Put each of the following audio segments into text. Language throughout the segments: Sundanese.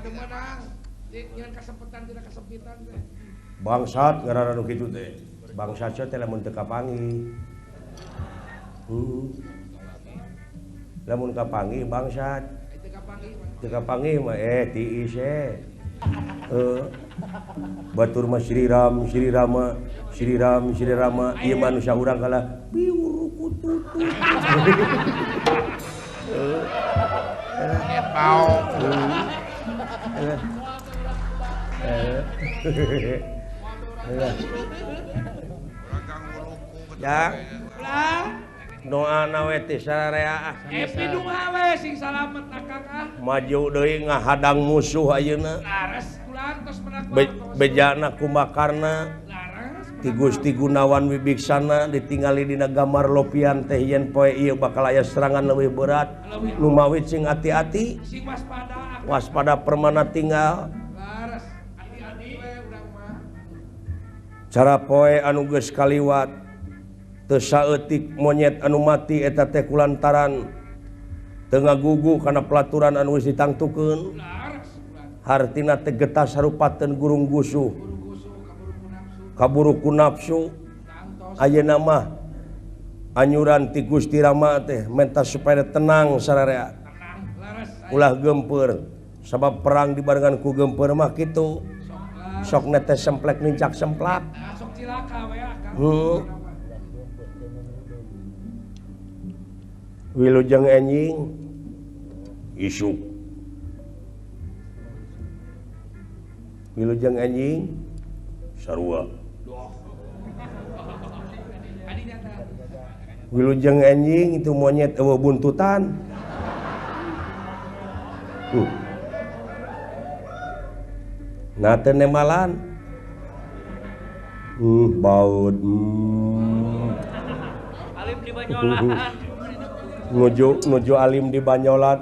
Teu meunang. Nyeun kasempetan dina kasempitan teh. Bangsat ngaranna nu kitu teh. Bangsat teh lamun teu kapanggih. Lamun kapanggih bangsat. Teu kapanggih mah. Teu kapanggih mah tiis Batur mah Sri Ram, Sri Rama, Sri Ram, Sri Rama, ieu manusia urang kalah biurukututut. Bau. Ya. Doa we teh sararea. Pidunga we sing salamet akang ah. Maju deui ngahadang musuh ayeuna. Laras kula tos menak. Bejana Kumbakarna. Ti Gusti Gunawan Wibiksana ditingali dina gambar lopian teh yen poe ieu bakal aya serangan leuwih berat. Nu mawit sing hati-hati. Sing waspada. Waspada permana tinggal. Laras hati-hati we urang mah. Cara poe anu geus kaliwat teu saeutik monyet anu mati eta teh kulantaran teu ngagugu kana pelaturan anu geus ditangtukeun. Hartina teh getas sarupateun gurung gusuh. Kaburu ku nafsu. Ayeuna mah anyuran ti Gusti Rama teh menta supaya tenang sararea. Ulah gempeur sabab perang dibarengan ku gempeur mah kitu. Sok netes semplek nincak semplak. Sok cilaka we akang. Wilujeng enjing isuk. Wilujeng enjing sarua. Wilujeng enjing itu monyet eueuh buntutan. Nah teu nemalan. Baut. Alim di Banyolan. Nuju alim di Banyolan.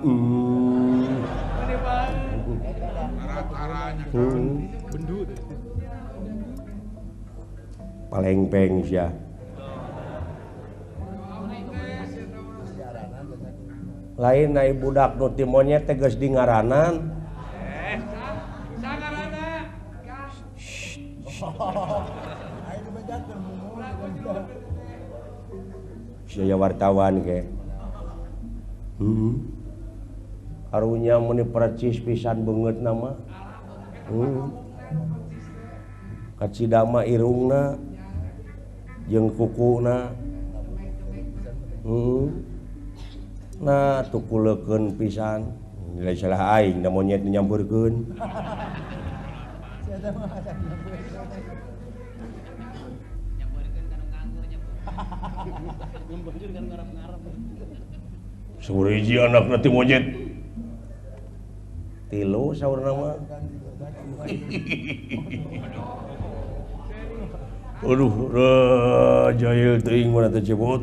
Palengpeng sia. Lain ai budak nu ti monyet teh geus di ngaranan. Sia wartawan ke. Karunya meni percis pisan beungeut nama. Kacidama irungna jeung kukuna. Nah tukuleukeun pisan. Nilai salah aing da monyet nyampeurkeun. Saur hiji anakna ti monyet. Tilu saurna mah. Aduh, jahil teuing mana teh cebot.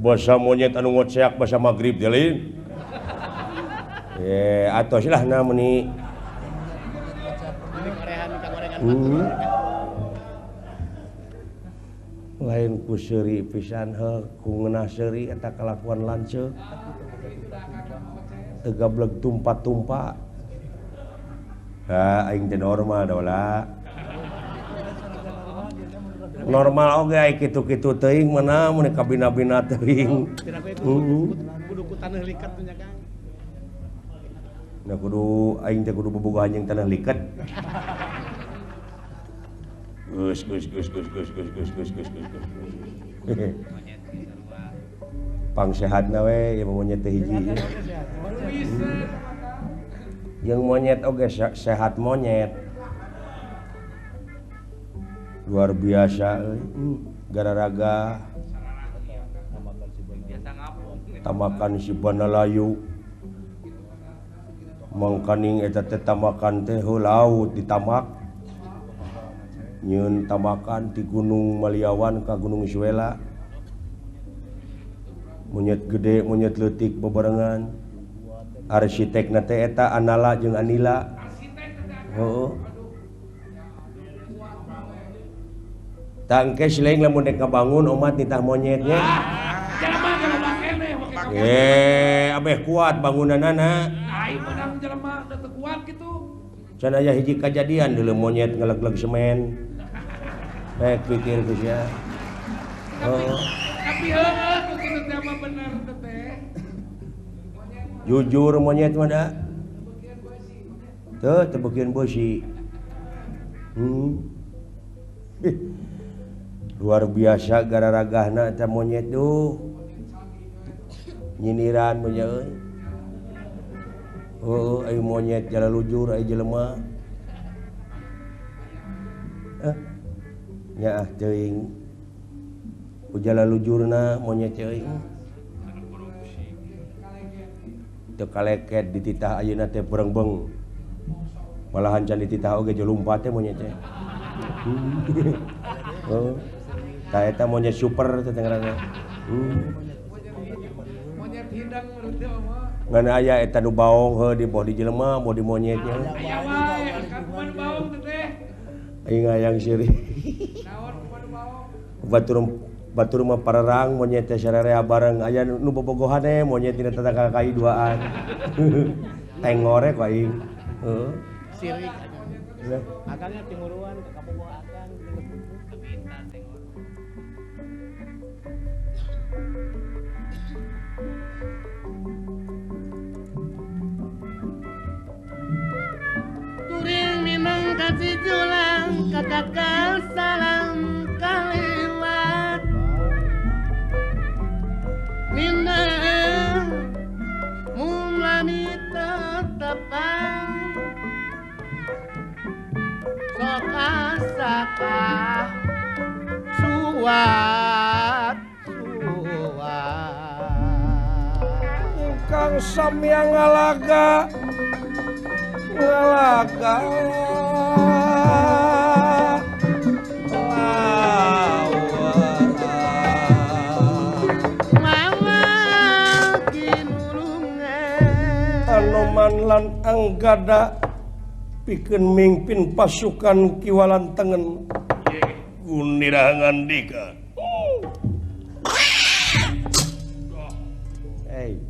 Basa monyet anu ngoceak basa magrib teh lain. Atos lah na meuni. Lain ku seuri pisan heuh ku ngeunah seuri eta kalakuan lanceuk. Teu gableg tumpa-tumpa. Ha aing teh normal da. Normal oge ai kitu-kitu teuing mana mun kabina-bina teuing. Kudu ku taneuh liket nya Kang. Nah kudu aing teh kudu bobogohan jeung taneuh liket. Geus geus geus geus geus geus geus geus geus geus. Pang sehatna we ieu monyet teh hiji. Jeung monyet oge sehat monyet. Luar biasa euy. Gararaga. Tamakan si Banalayu. Mangkaning eta teh tamakan teh laut ditamak. Nyeun tamakan ti Gunung Maliawan ka Gunung Suela. Monyet gede, monyet leutik bebarengan. Arsitekna teh eta Anala jeung Anila. Heuh. Tangke silaing lamun dek ngabangun omat nitah monyetnya. Abeh kuat bangunanana. Ai menang jelema teu kuat kitu. Can aya hiji kajadian deuleu monyet ngeleg-leg semen. Rek pikir geus ya. Oh. Tapi heueuh kitu teh mah bener teh. Jujur monyet mah da. Teu teu beukeun beusi. Luar biasa gararagahna eta monyet duh. Nyindiran mah euy. Oh, ai monyet jala lujur ai jelema. Nya ah teuing. Ujala lujurna monyet euy. Teu kaleket dititah ayeuna teh berengbeng. Malahan can dititah oge jelumpat teh monyet teh. Oh. Tah eta monyet super teh ngaranna. Monyet hidang menurut dia mah. Ngan aya eta nu baong heuh di boh di jelema boh di monyetnya. Aya wae kan kumaha baong teh. Aing hayang seuri. Naon kumaha baong? Batur mah parerang monyet teh sararea bareng aya nu bobogohan eh monyet dina tetangga kai duaan. Tengore ku aing. Heuh. Sirik. Akangnya timuruan ke kabogoh akang. Kuring minang kasih julang kakak salam kaliwat minang mulami tetepang saka suat suat Kang Samyang ngalaga ngalaga mama kinulungan Anoman lan Anggada pikeun mingpin pasukan kiwalan tengen Gunira ngandika. Hey,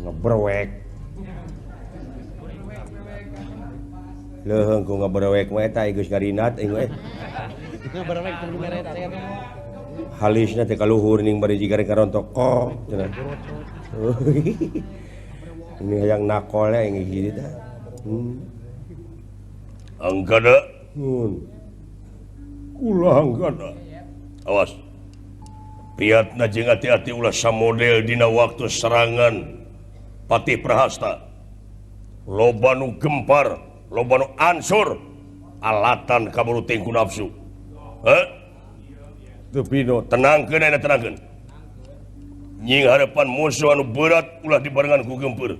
ngebrewek. Leuheung ku ngebrewek mah eta geus ngarinat aing we. Ngebrewek teu merecet. Halisna teh kaluhur ning bari jiga karontok kok cenah. Ini hayang nakol aing kieu teh. Anggada. Kula Anggada. Awas. Piatna jeung hati-hati ulah samodel dina waktu serangan Patih Prahasta. Loba nu gempar, loba nu ansur, alatan kaburu tingku nafsu. Heh? Teu pino, tenangkeun ayeuna tenangkeun. Nying harapan musuh anu berat ulah dibarengan ku gempur.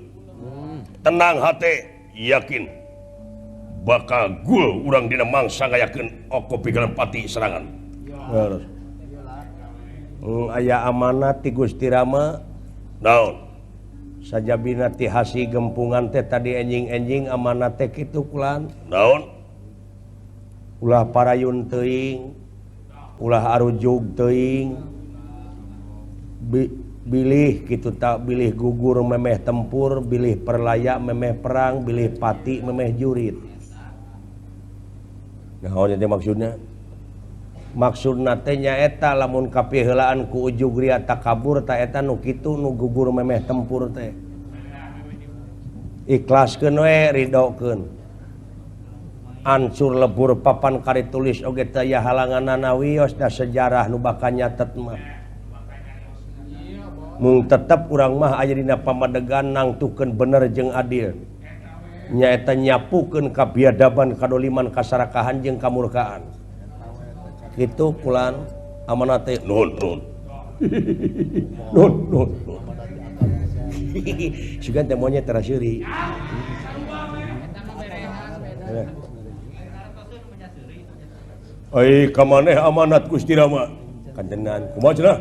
Tenang hate. Yakin bakal gul urang dina mangsa ngayakeun oko pigalan pati serangan. Harus. Aya amanat ti Gusti Rama. Naon? Sajabina ti hasi gempungan teh tadi enjing-enjing amanat teh kitu kulan. Naon? Ulah parayun teuing, ulah arujug teuing. Bilih kitu tak bilih gugur memeh tempur, bilih perlaya memeh perang, bilih pati memeh jurit. Naon teh maksudna? Maksudna teh nyaeta lamun kapiheulaan ku ujug ria takabur ta eta nu kitu nu gugur memeh tempur teh. Ikhlaskeun we ridokeun. Ancur lebur papan kari tulis oge teu aya halanganana wios da sejarah nu bakal nyatet mah. Mung tetep urang mah aya dina pamadegan nangtukeun bener jeung adil. Nyaeta nyapukeun kabiadaban kadoliman kasarakahan jeung kamurkaan. Kitu kulan amanat teh nuhun nuhun. Nuhun nuhun. Sugan teh monyet tera seuri. Ai ka maneh amanat Gusti Rama. Kantenan kumaha cenah?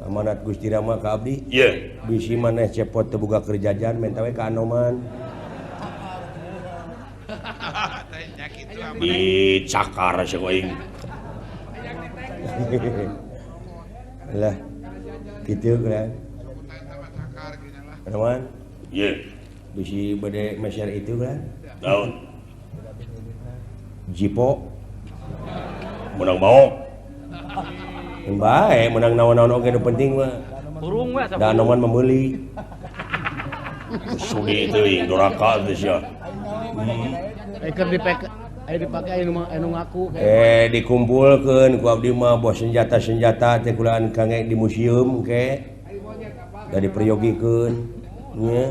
Amanat Gusti Rama ka abdi. Ieu. Bisi maneh cepot teu boga keur jajan menta we ka Anoman. Dicakar sia ku aing. Lah kitu kan. Teman ye bisi bade meser itu kan naon jipo menang mau bae menang naon-naon oge nu penting mah burung we da anoman membeli sudi teuing doraka teh sia keur dipake aya dipake anu ngaku dikumpulkeun ku abdi mah boh senjata-senjata teh kulaan kangge di museum ke da diperyogikeun nya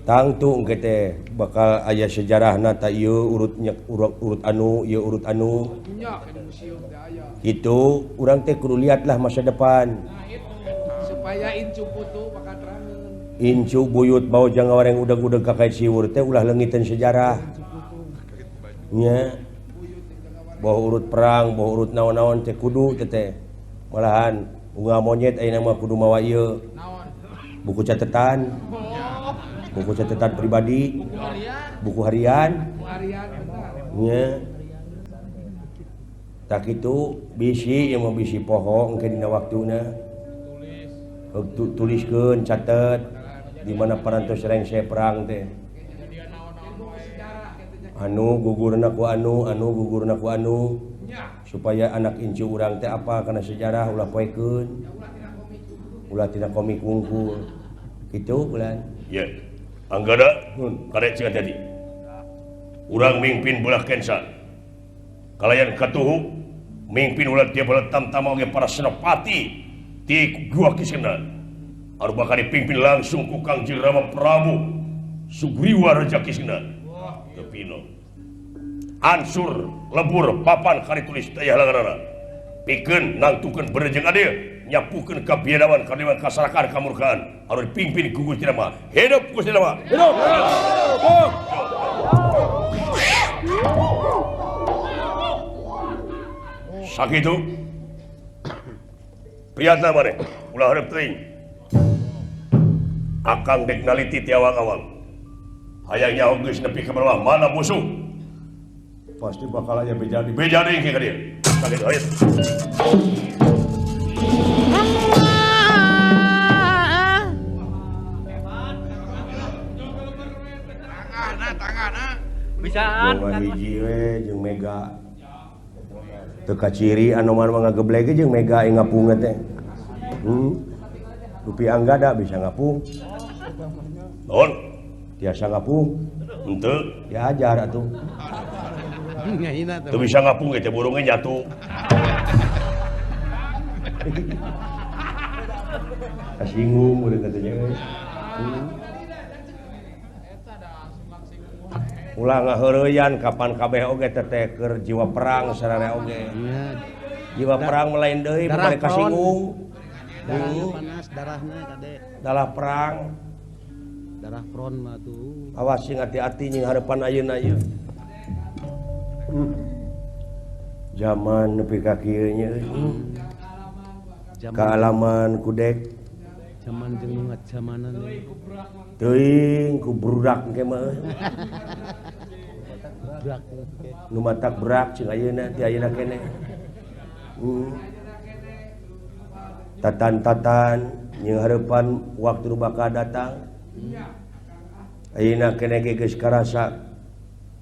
tangtu engke teh bakal aya sejarahna ta ieu urutnya urut anu ieu urut anu kitu urang teh kudu lihatlah masa depan supaya incu putu bakal terangeun incu buyut bau jang ngawareng udeg-udeg ka kait siwur teh ulah leungiteun sejarah nya boh urut perang boh urut naon-naon teh kudu teh teh malahan unggal monyet ayeuna mah kudu mawa ieu buku catatan buku catatan pribadi buku harian nya tak kitu bisi ieu mah bisi poho engke dina waktuna tuliskeun catet di mana parantos rengse perang teh anu gugurna ku anu anu gugurna ku anu supaya anak incu urang teh apa kana sejarah ulah poekeun ulah tina komik wungkul kitu bulan ye anggada karek cing jadi urang mingpin belah kensa kalayan katuhu mingpin ulah tiap belah tamtama oge para senopati ti Gua Kisena anu bakal dipimpin langsung ku Kangjeng Rama Prabu Sugriwa Raja Kisena tepino ansur lebur papan kari tulis teh halanganana pikeun nangtukeun bener jeung adil nyapukeun kabiadaban kadewan kasarakan kamurkaan anu dipimpin ku Gusti Rama hidup Gusti Rama hidup hidup sakitu priyatna maneh ulah hareup teuing akang dek naliti ti awang-awang hayang nyaho geus nepi ka bawah mana musuh pasti bakal aya beja di beja deui ka dieu sakitu hayu. Bisaan hiji we jeung Mega teu kaciri anu mah ngageblek jeung Mega ing ngapung teh Rupi Anggada bisa ngapung naon tiasa ngapung henteu diajar atuh teu bisa ngapung ge teh burungnya nyatu kasinggung udah katanya ulah ngaheureyan kapan kabeh oge teh keur jiwa perang sararea oge jiwa perang melain deui bari kasinggung darahnya panas darahna kade darah perang darah pron mah tuh awas sing hati-hati nying harapan ayeuna ieu zaman nepi ka kieu nya kaalaman kudek zaman jeung ngajamanan teuing ku brudak engke mah nu matak berak cing ayeuna ti ayeuna keneh tatan-tatan jeung hareupan waktu nu bakal datang ayeuna keneh ge geus karasa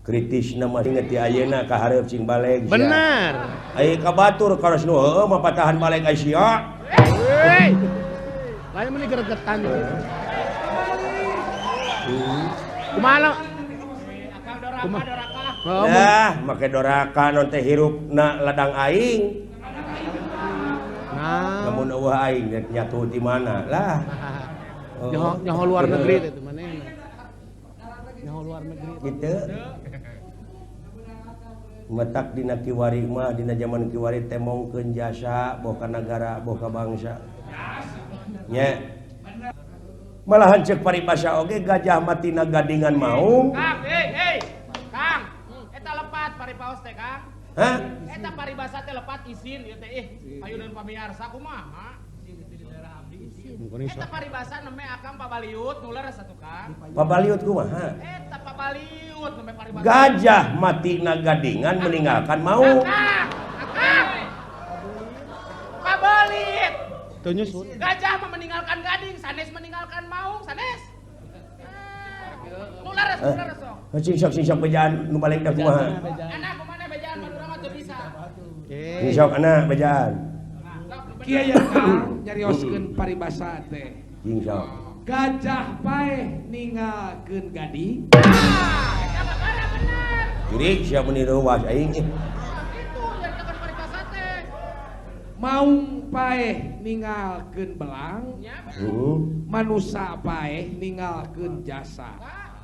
kritisna mah inget ti ayeuna ka hareup cing baleg bener aya ka batur karos nu heueuh mah patahan baleg ai sia lain meni gregetan kumaha Nah, make doraka non teh hirupna ladang aing. Nah, lamun eueuh aing rek nyatu di mana lah. Nyaho luar negeri teh manehna. Nyaho luar negeri kitu. Matak dina kiwari mah dina jaman kiwari temongkeun jasa boh ka nagara boh ka bangsa. Nya. Malahan cek paribasa oge gajah matina gadingan maung. Kang, hei, Kang. Eta lepat paripaos teh, Kang. Hah? Eta paribasa teh lepat isin ieu teh ih, payunan pamiarsa kumaha? Eta paribasa neme akang pabaliut nular satu Kang. Pabaliut kumaha? Eta pabaliut neme paribasa. Gajah matina gadingan meninggalkan maung. Akang, akang. Pabalit. Teu nyusun. Gajah mah meninggalkan gading, sanes meninggalkan maung, sanes. Nu leres, nu leres sok. Sing sok bejaan nu balik da kumaha. Anak kumaha bejaan Madura mah teu bisa. Sing sok anak bejaan. Kieu ya Kang nyarioskeun paribasa teh. Sing sok. Gajah paeh ninggalkeun gading. Ah, eta mah bener. Jurik sia meuni reuwas aing. Kitu nyaritakeun paribasa teh. Maung paeh ninggalkeun belang, manusa paeh ninggalkeun jasa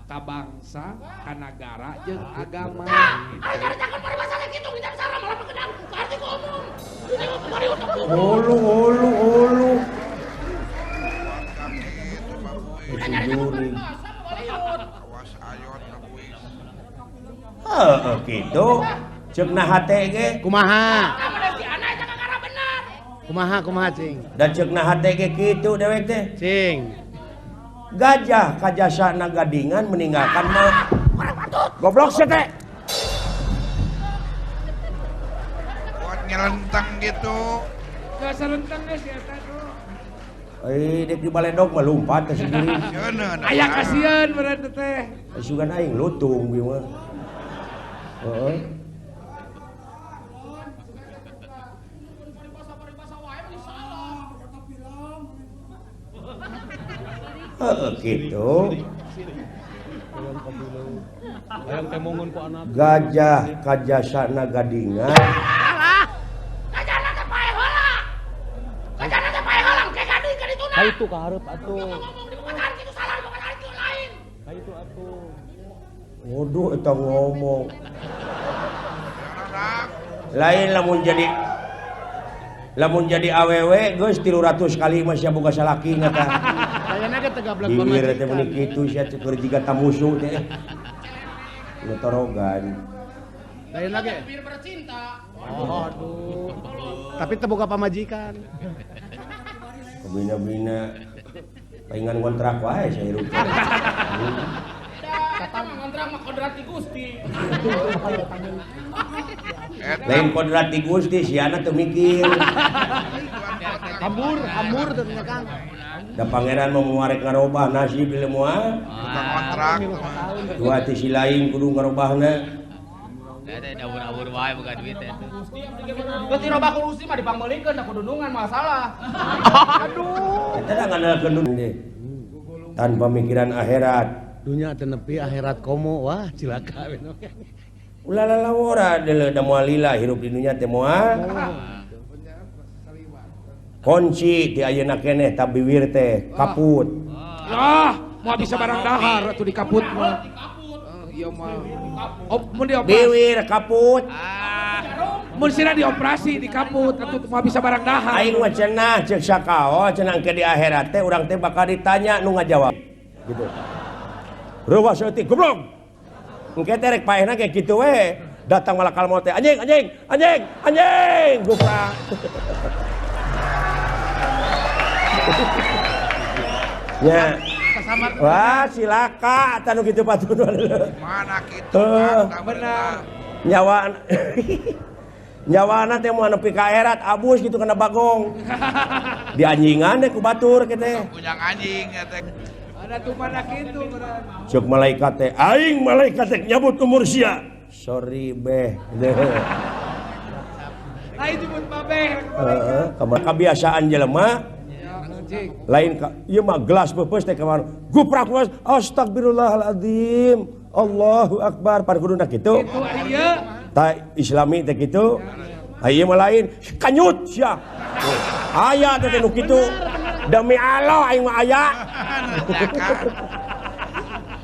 ka bangsa, ka nagara jeung agama. Ari nyaritakeun paribasa teh kitu ngitam sareng malah pekedang kaarti ku umum. Ulu ulu ulu. Heeh kitu. Ceuk na hate ge kumaha? Kumaha kumaha cing? Da ceuk na hate ge kitu dewek teh. Cing. Gajah kajasana gadingan meninggalkan mah. Goblok sia teh. Buat nyelentang gitu. Gak selentang geus ya eta tuh. Eh, dek di baledog mah lumpat teh sendiri. Aya kasieun berarti teh. Sugan aing lutung ieu mah. Heeh. Heeh kitu. Gajah kajasana gadingan. Gajahna teh paeh heula. Gajahna teh paeh heula ke gading ka dituna. Ka itu ka hareup atuh. Ngomong di bukan kitu salah bukan kitu lain. Ka itu atuh. Waduh eta ngomong. Lain lamun jadi awewe geus 300 kali mah sia boga salaki tah. Kayana ge teu gablek pamajikan. Bibir teh meuni kitu sia keur jiga tamusu teh. Ngetorogan. Lain lagi. Bibir bercinta. Oh, aduh. Tapi teu boga pamajikan. Kabina-bina paingan kontrak wae sia hirup teh. Kata mah kontrak mah kodrat di Gusti. Lain kodrat di Gusti siana teu mikir. Hambur, hambur teh nya Kang. Da pangeran mau muarek ngarobah nasib di moal. Tukang kontrak. Dua ti si lain kudu ngarobahna. Da teh awur-awur wae boga duit teh. Geus dirobah ku Gusti mah dipangmeulikeun da kudunungan masalah. Aduh. Eta da ngandalkeun deh. Tanpa mikiran akhirat. Dunya teu nepi akhirat komo wah cilaka we. Ulah lalawora deuleu da moal lila hirup di dunya teh moal. Kunci di ayeuna keneh ta biwir teh kaput. Lah, moal bisa barang dahar atuh dikaput mah. Ieu mah. Mun dioperasi. Biwir kaput. Mun sira dioperasi dikaput atuh moal bisa barang dahar. Aing mah cenah ceuk sakao cenah engke di akhirat teh urang teh bakal ditanya nu ngajawab. Gitu. Reuwas eutik goblok. Engke teh rek paehna ge kitu we. Datang malakal maut teh anjing anjing anjing anjing guprak. Ya. Wah, silaka tanu kitu patun. Mana kitu benar. Nyawa nyawana teh moal nepi ka akhirat abus gitu kana bagong. Di anjingan deh ku batur kitu teh. Punya anjing ya teh. Ada tuh mana kitu benar. Cek malaikat teh, aing malaikat teh nyabut umur sia. Sorry beh. Lain jemput babeh. Heeh, kebiasaan jelema. Lain ieu mah gelas peupeus teh kamar. Guprak was astagfirullahaladzim. Allahu akbar pan kuduna kitu. Kitu ieu. Ta islami teh kitu. Ieu mah lain kanyut sia. Aya teh nu kitu. Demi Allah aing mah aya.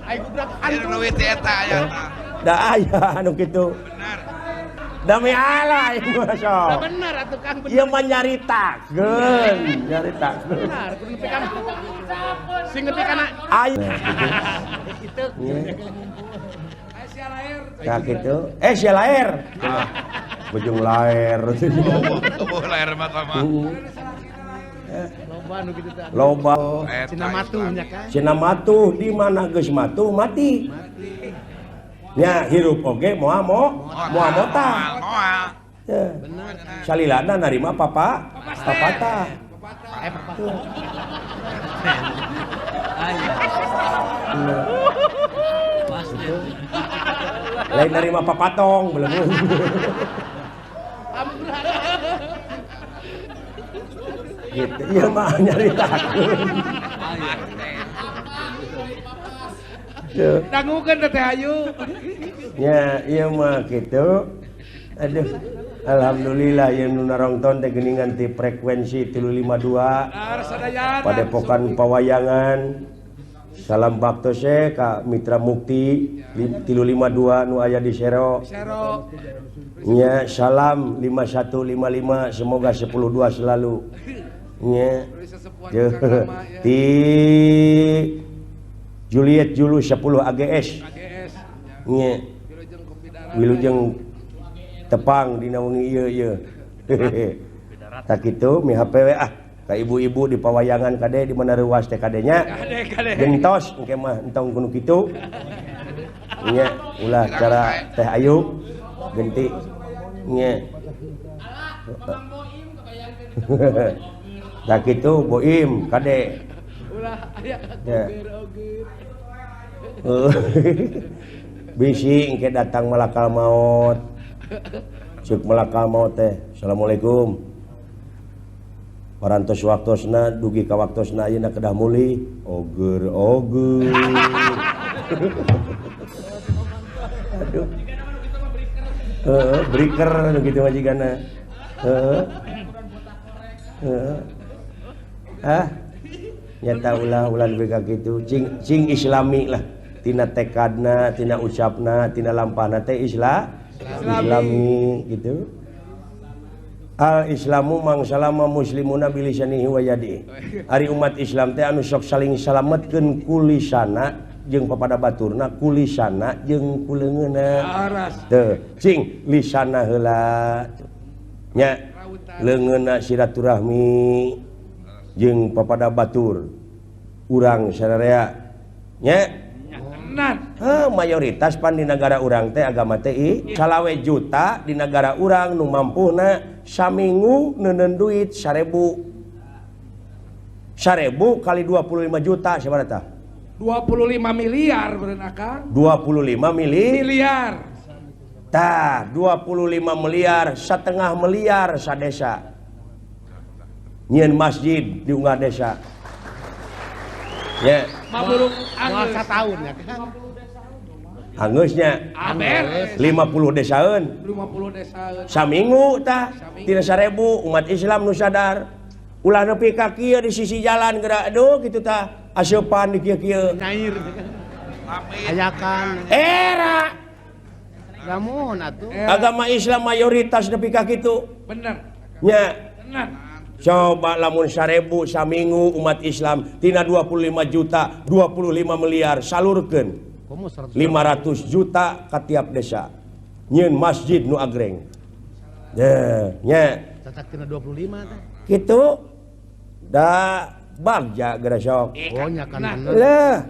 Aing guprak antu. Nu teh eta aya tah. Da aya anu kitu. Bener. Demi Allah aing mah sok. Bener atuh Kang bener. Ieu mah nyaritakeun, nyaritakeun. Bener, kudu nepi kana. Sing nepi kana aing. Itu. Sia laer. Tah kitu. Eh sia laer. Bujung laer. Oh, laer mah sama. Loba nu kitu teh. Loba. Cina matuh nya Kang. Cina matuh di mana geus matuh mati. Nya hirup oge moal moal motah. Moal. Salilana narima papa papatah. Lain nerima papatong belum. Gitu. Ieu mah nyaritakeun. Dangukeun teh Ayu. Nya ieu mah kitu. Aduh. Alhamdulillah ieu nu narongton teh geuningan ti frekuensi 352. Padepokan Pawayangan. Salam baktos ka Mitra Mukti 352 nu aya di Sero. Nya salam 5155 semoga 102 selalu. Nya. Ti Juliet Julu 10 AGS. Nya. Wilujeng tepang dina wengi ieu ieu. Tak kitu mi HP we ah. Ka ibu-ibu di pawayangan kade di mana reuas teh kadenya. Gentos engke mah entong kuno kitu. Nya ulah cara Teh Ayu genti. Nya. Tak kitu Boim kade. Ulah aya oger-oger. Bisi engke datang malakal maut. Cuk malakal maut teh. Assalamualaikum. Parantos waktosna dugi ka waktosna ayeuna kedah mulih oger oger. Aduh. Heeh, breaker nu kitu mah jigana. Heeh. Heeh. Ah. Nyata ulah-ulah dugi ka kitu cing cing islami lah. Tina tekadna, tina ucapna, tina lampahna teh islami gitu. Al Islamu mangsalama muslimuna bilisanihi wa yadihi. Ari umat Islam teh anu sok saling salametkeun kulisana jeung papada baturna, kulisana jeung kuleungeunna. Teu, cing lisana heula. Nya leungeunna silaturahmi jeung papada batur. Urang sararea nya. Mayoritas pan di negara urang teh agama teh salawe juta di negara urang nu mampuhna saminggu neuneun duit 1000. 1000 kali 25 juta sabaraha tah? 25 miliar beureun akang. 25 miliar. Tah, 25 miliar, setengah miliar sadesa. Nyieun masjid di unggal desa. Ya. Maburung anggeus sataun ya kan. Anggeusnya 50 desaeun. 50 desaeun. Saminggu tah tina 1000 umat Islam nu sadar. Ulah nepi ka kieu di sisi jalan geura aduh kitu tah aseupan di kieu-kieu. Nyair. Ayakan. Era. Lamun atuh. Agama Islam mayoritas nepi ka kitu. Bener. Nya. Bener. Coba lamun 1000 saminggu umat Islam tina 25 juta 25 miliar salurkeun 500 juta ka tiap desa nyieun masjid nu agreng. Nya catak tina 25 teh. Kitu da bagja geura sok. Oh nya kan bener. Lah.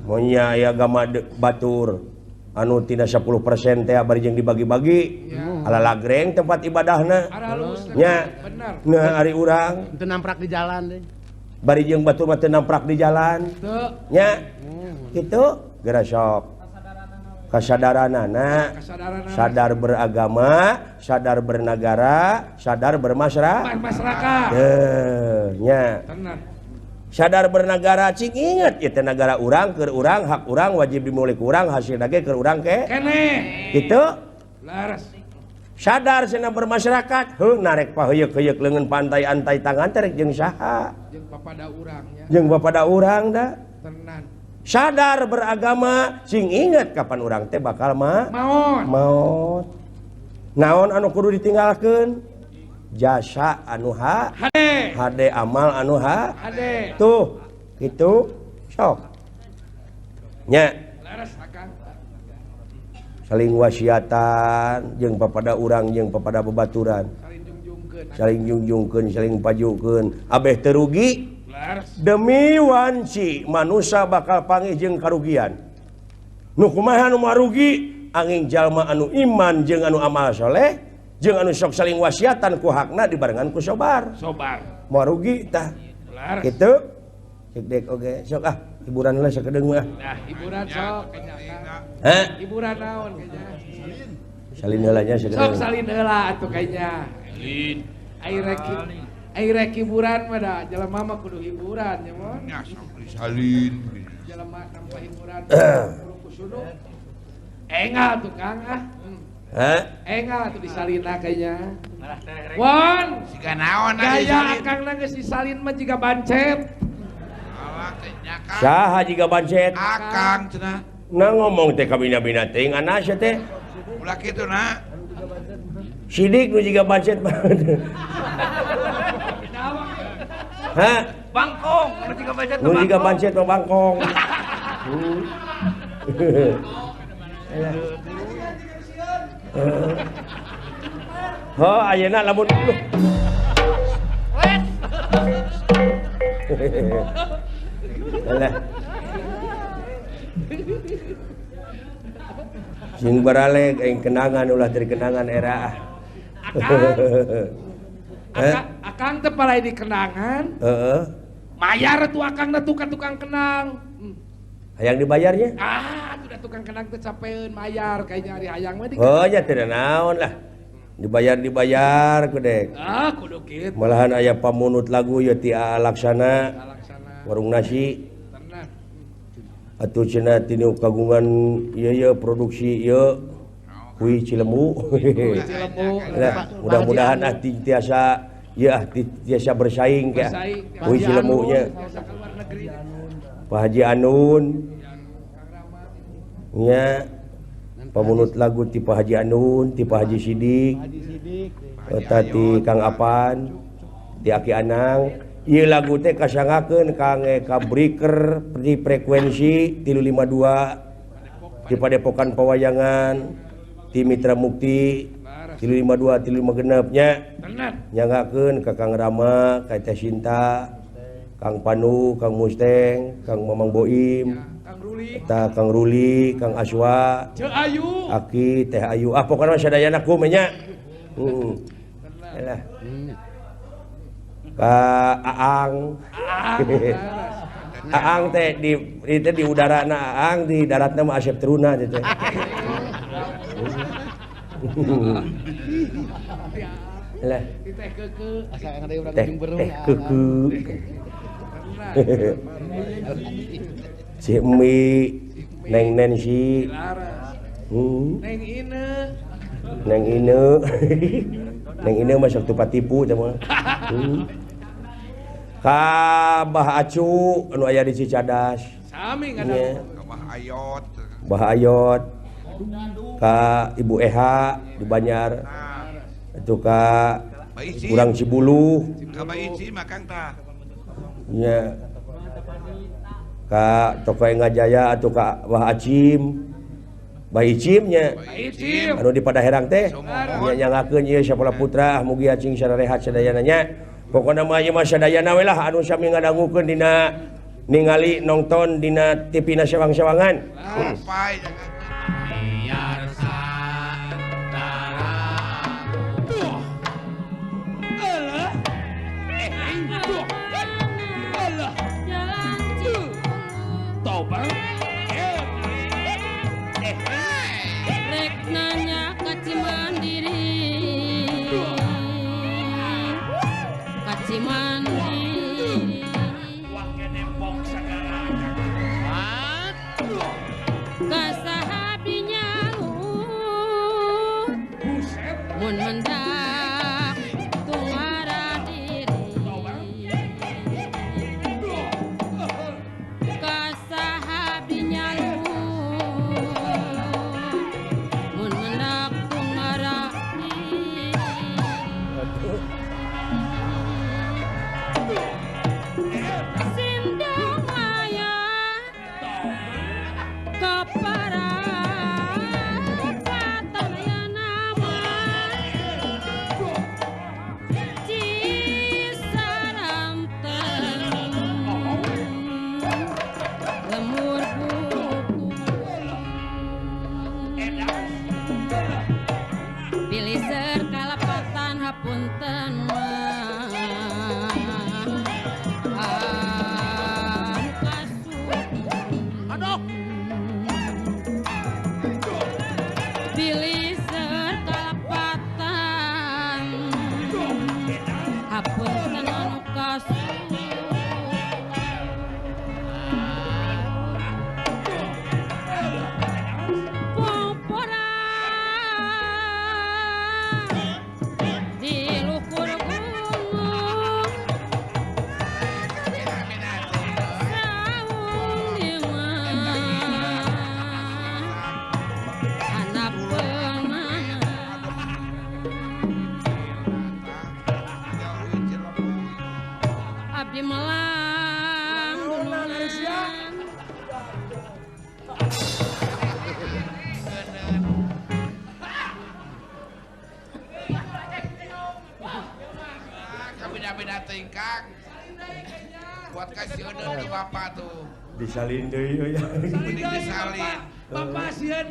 Mun nya aya agama batur anu tina 10% teh bari jeung dibagi-bagi ala lagreng tempat ibadahna. Nya. Nah ari urang teu namprak di jalan deh. Bari jeung batur mah teu namprak di jalan. Nya. Kitu geura sok. Kasadaranana, sadar beragama, sadar bernegara, sadar bermasyarakat. Masyarakat. Teuh nya. Sadar bernegara cing inget ieu teh nagara urang keur urang hak urang wajib dimiliki urang hasilna ge keur urang ke keneh. Kitu. Laras. Sadar cenah bermasyarakat, heuh narek paheuyeuk-heuyeuk leungeun pantai antai tangan teh rek jeung saha? Jeung papada urang nya. Jeung papada urang da. Tenan. Sadar beragama cing inget kapan urang teh bakal maot. Maot. Naon anu kudu ditinggalkeun? Jasa anu ha hade, hade amal anu ha hade. Tuh gitu sok nya saling wasiatan jeung papada urang jeung papada babaturan saling jungjungkeun saling pajukeun abeh teu rugi demi wanci manusia bakal panggih jeung karugian nu kumaha nu marugi angin jalma anu iman jeung anu amal soleh jeung anu sok saling wasiatan ku hakna dibarengan ku sobar. Sobar. Moal rugi tah. Kitu. Cek dek oge sok ah hiburan lah sakedeung mah. Nah, hiburan sok kayaknya. Hah? Hiburan naon kayaknya. Salin heula nya sakedeung. Sok salin heula atuh kayaknya. Salin. Ai rek hiburan mah da jelema mah kudu hiburan nya mon. Nya sok disalin. Jelema tanpa hiburan kudu kusunu. Engal tuh Kang ah. Hah? Engal atuh disalina kayaknya. Won, siga naon gaya akangna geus disalin mah jiga bancet. Alah teh nya Kang. Saha jiga bancet? Akang cenah. Nah ngomong teh kabina-bina teuing anas teh. Ulah kitu na. Sidik nu jiga bancet mah. Hah? Bangkong, nu jiga bancet mah. Nu jiga bancet mah bangkong. Oh, ayeuna lamun Alah. Sing baraleg aing kenangan ulah dari kenangan era ah. Akang, akang teh palai di kenangan. Heeh. Mayar tuh akangna tuh ka tukang kenang. Hayang dibayarnya? Ah, sudah tukang kenang teh capeun mayar kayaknya ari hayang mah di. Oh, nya teu naon lah. Dibayar-dibayar ku dek. Ah, kudu kitu. Malahan aya pamunut lagu ieu ti Aa Laksana. Warung nasi. Tenan. Atuh cenah tinu kagungan ieu ieu produksi ieu Kui Cilembu. Kui Cilembu. Lah, mudah-mudahan ah tiasa ieu ah tiasa bersaing ka. Kui Cilembu nya. Pak Haji Anun. Nya pamunut lagu ti Pak Haji Anun, ti Pak Haji Sidik, eta ti Kang Apan, ti Aki Anang. Ieu lagu teh kasangakeun kangge ka breaker di frekuensi 352 di Padepokan Pawayangan, ti Mitra Mukti 352 356 nya. Nyangakeun ka Kang Rama, ka Teh Sinta, Kang Panu, Kang Musteng, Kang Mamang Boim, eta Kang Ruli, Kang Aswa, Ceu Ayu, Aki, Teh Ayu. Ah pokona sadayana ku nya. Heeh. Alah. Ka Aang. Aang teh di teh di udarana Aang, di daratna mah Asep Teruna teh. Lah. Teh keukeu. Asa ada urang Teh keukeu. Cik Mi, Neng Nancy, Neng Ine, Neng Ine, Neng Ine mah sok patipu teh mah. Ka Bah Acu anu aya di Cicadas. Sami ngadang. Ka Bah Ayot. Bah Ayot. Ka Ibu Eha di Banjar. Itu ka Kurang Cibuluh. Ka Bah Ici mah Kang tah. Nya. Ka Toko Engajaya atau ka Bah Acim. Bah Icim nya. Anu di Padaherang teh. Nya nyangakeun ieu Sapola Putra mugi acing sararehat sadayana nya. Pokona mah ieu mah sadayana we lah anu sami ngadangukeun dina ningali nonton dina TV na sewang-sewangan. Rek nanya ka Cimandiri, ka Cimandiri, ka sahabi nyalu, mun mendak tungara diri, ka sahabi nyalu, mun mendak tungara diri. Sindang maya keparapatan nama Cisaranten lemur buku pilih serkalepatan hapunten mah. Kodok. Pilih serta lepatan hapunten anu kasur Disalin deui euy. Disalin. Bapak sieun.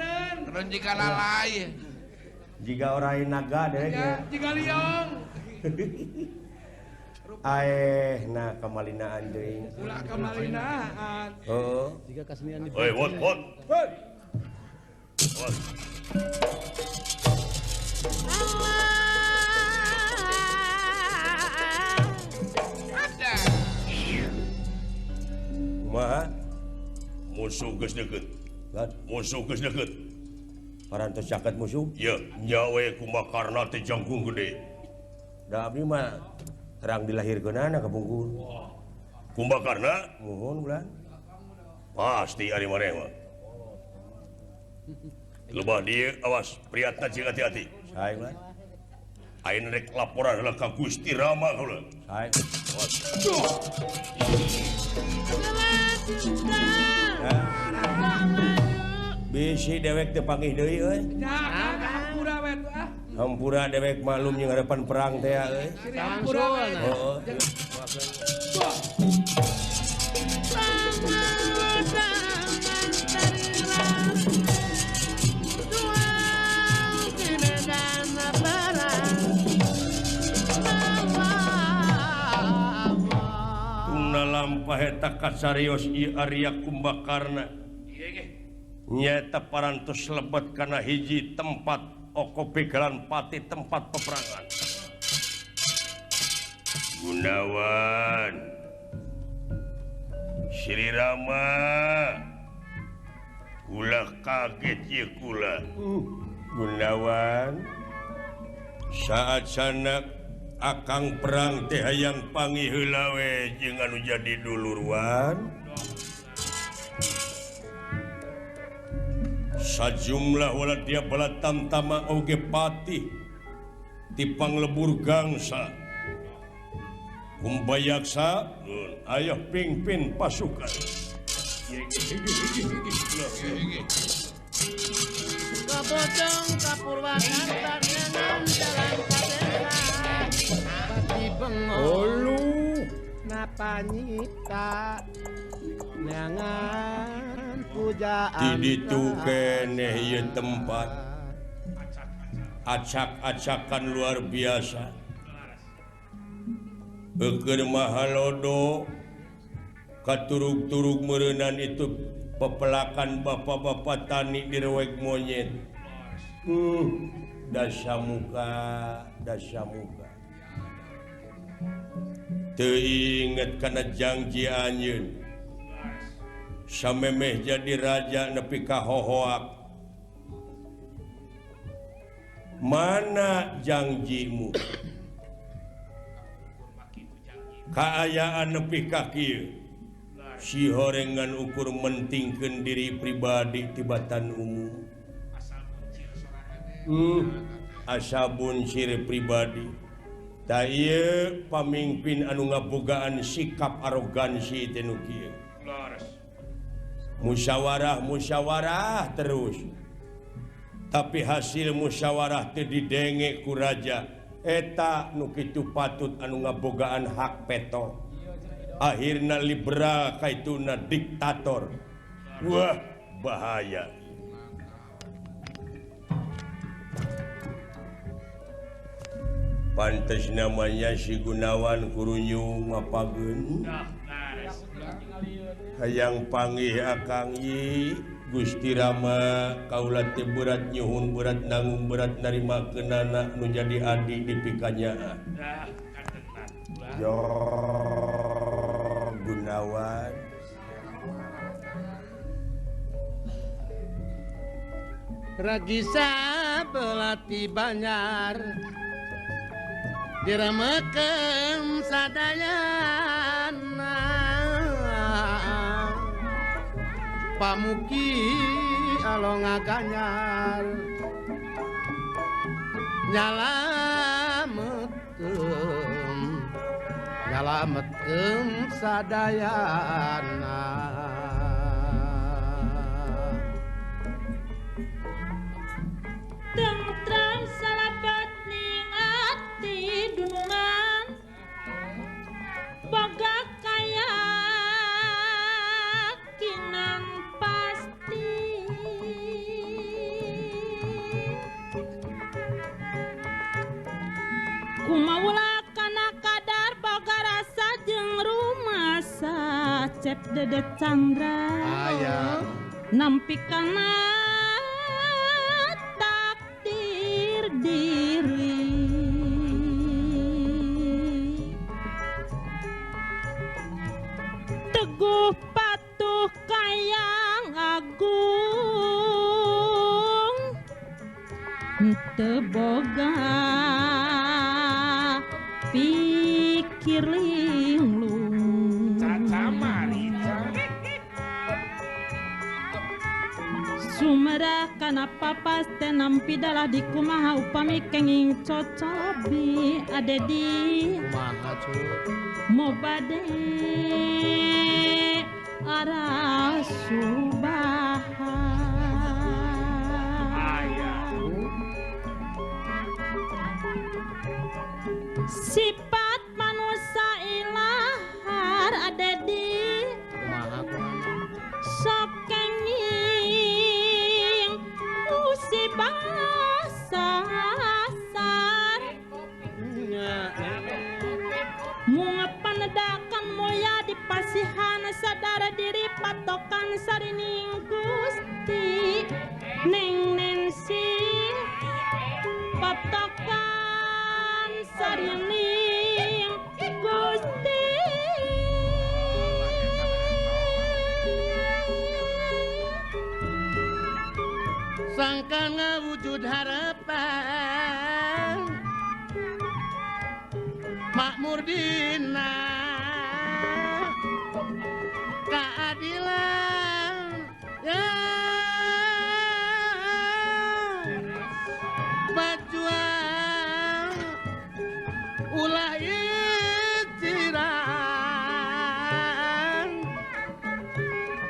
Run jiga lalai. Jiga orai naga deh. Jiga liong. Aeh, nah kamalinaan deui. Ulah kamalinaan. Heeh. Jiga kasenian di. Oi, wot, wot. Hoi. Wot. Kumaha? Musuh geus deukeut. Musuh geus deukeut. Parantos caket musuh? Ieu, nyawe Kumbakarna teh jangkung gede. Da abdi mah terang dilahirkeunana ka Bungkul. Kumbakarna? Muhun bulan. Pasti ari maneh mah. Lebah dieu awas priatna jeung hati-hati. Sae bulan. Ayeuna rek laporan heula ka Gusti Rama heula. Sae. Awas. Bisi dewek teu panggih deui euy. Hampura we tuh ah. Hampura dewek maklum jeung harapan perang teh euy. Hampura we. Heeh. Lampah eta kasarios ieu Arya Kumbakarna nyaeta parantos lebet kana hiji tempat oko begalan pati tempat peperangan. Gunawan Sri Rama kula kaget ieu kula. Gunawan saat sanak akang perang teh hayang panggih heula we jeung anu jadi dulurwan. Sajumlah wala dia bala tamtama oge patih ti panglebur gangsa. Kumbayaksa ayo pingpin pasukan. Kabocong kapurwakarta nang jalan kadesa pati bengong napa nyipta neangan pujaan di ditu keneh ieu tempat acak-acakan luar biasa. Eukeun mahalodo katurug-turug meureunan itu pepelakan bapak-bapak tani direwek monyet. Dasamuka dasamuka teu inget kana janji anjeun samemeh jadi raja nepi ka hohoak. Mana janjimu? Kaayaan nepi ka kieu si horengan ukur mentingkeun diri pribadi tibatan umum. Asa buncir pribadi. Ta ieu pamingpin anu ngabogaan sikap arogansi teh nu kieu. Musyawarah musyawarah terus. Tapi hasil musyawarah teu didenge ku raja. Eta nu kitu patut anu ngabogaan hak peto. Akhirna liberal kaituna diktator. Wah, bahaya. Pantes namanya si Gunawan kurunyung mapageun. Hayang panggih Akang Yi Gusti Rama kaula teh berat nyuhun berat nanggung berat narima keunana nu jadi adi dipikanyaah. Yo Gunawan Ragisa belati Banjar diremekeun sadayana pamuki alonga ganyar nyalametkeun nyalametkeun sadayana. Tentram salabat ning ati dunungan boga kayakinan pasti kumaula kana kadar boga rasa jeung rumasa Cep Dede Chandra aya nampi kana takdir diri teguh patuh kayang agung teu boga pikir linglung Caca Marica Sumerah kana papas teh nampi dalah di kumaha upami kenging cocobi adedi kumaha cu mobade arasubaha aya sifat manusia ilahar adedi kumaha kumaha sok kenging musibah sasar mungepanedakan moya di pasihan sadar diri patokan sarining Gusti Neng Nensi patokan sarining Gusti sangka ngawujud harapan makmur dina keadilan ya berjuang ulah itiran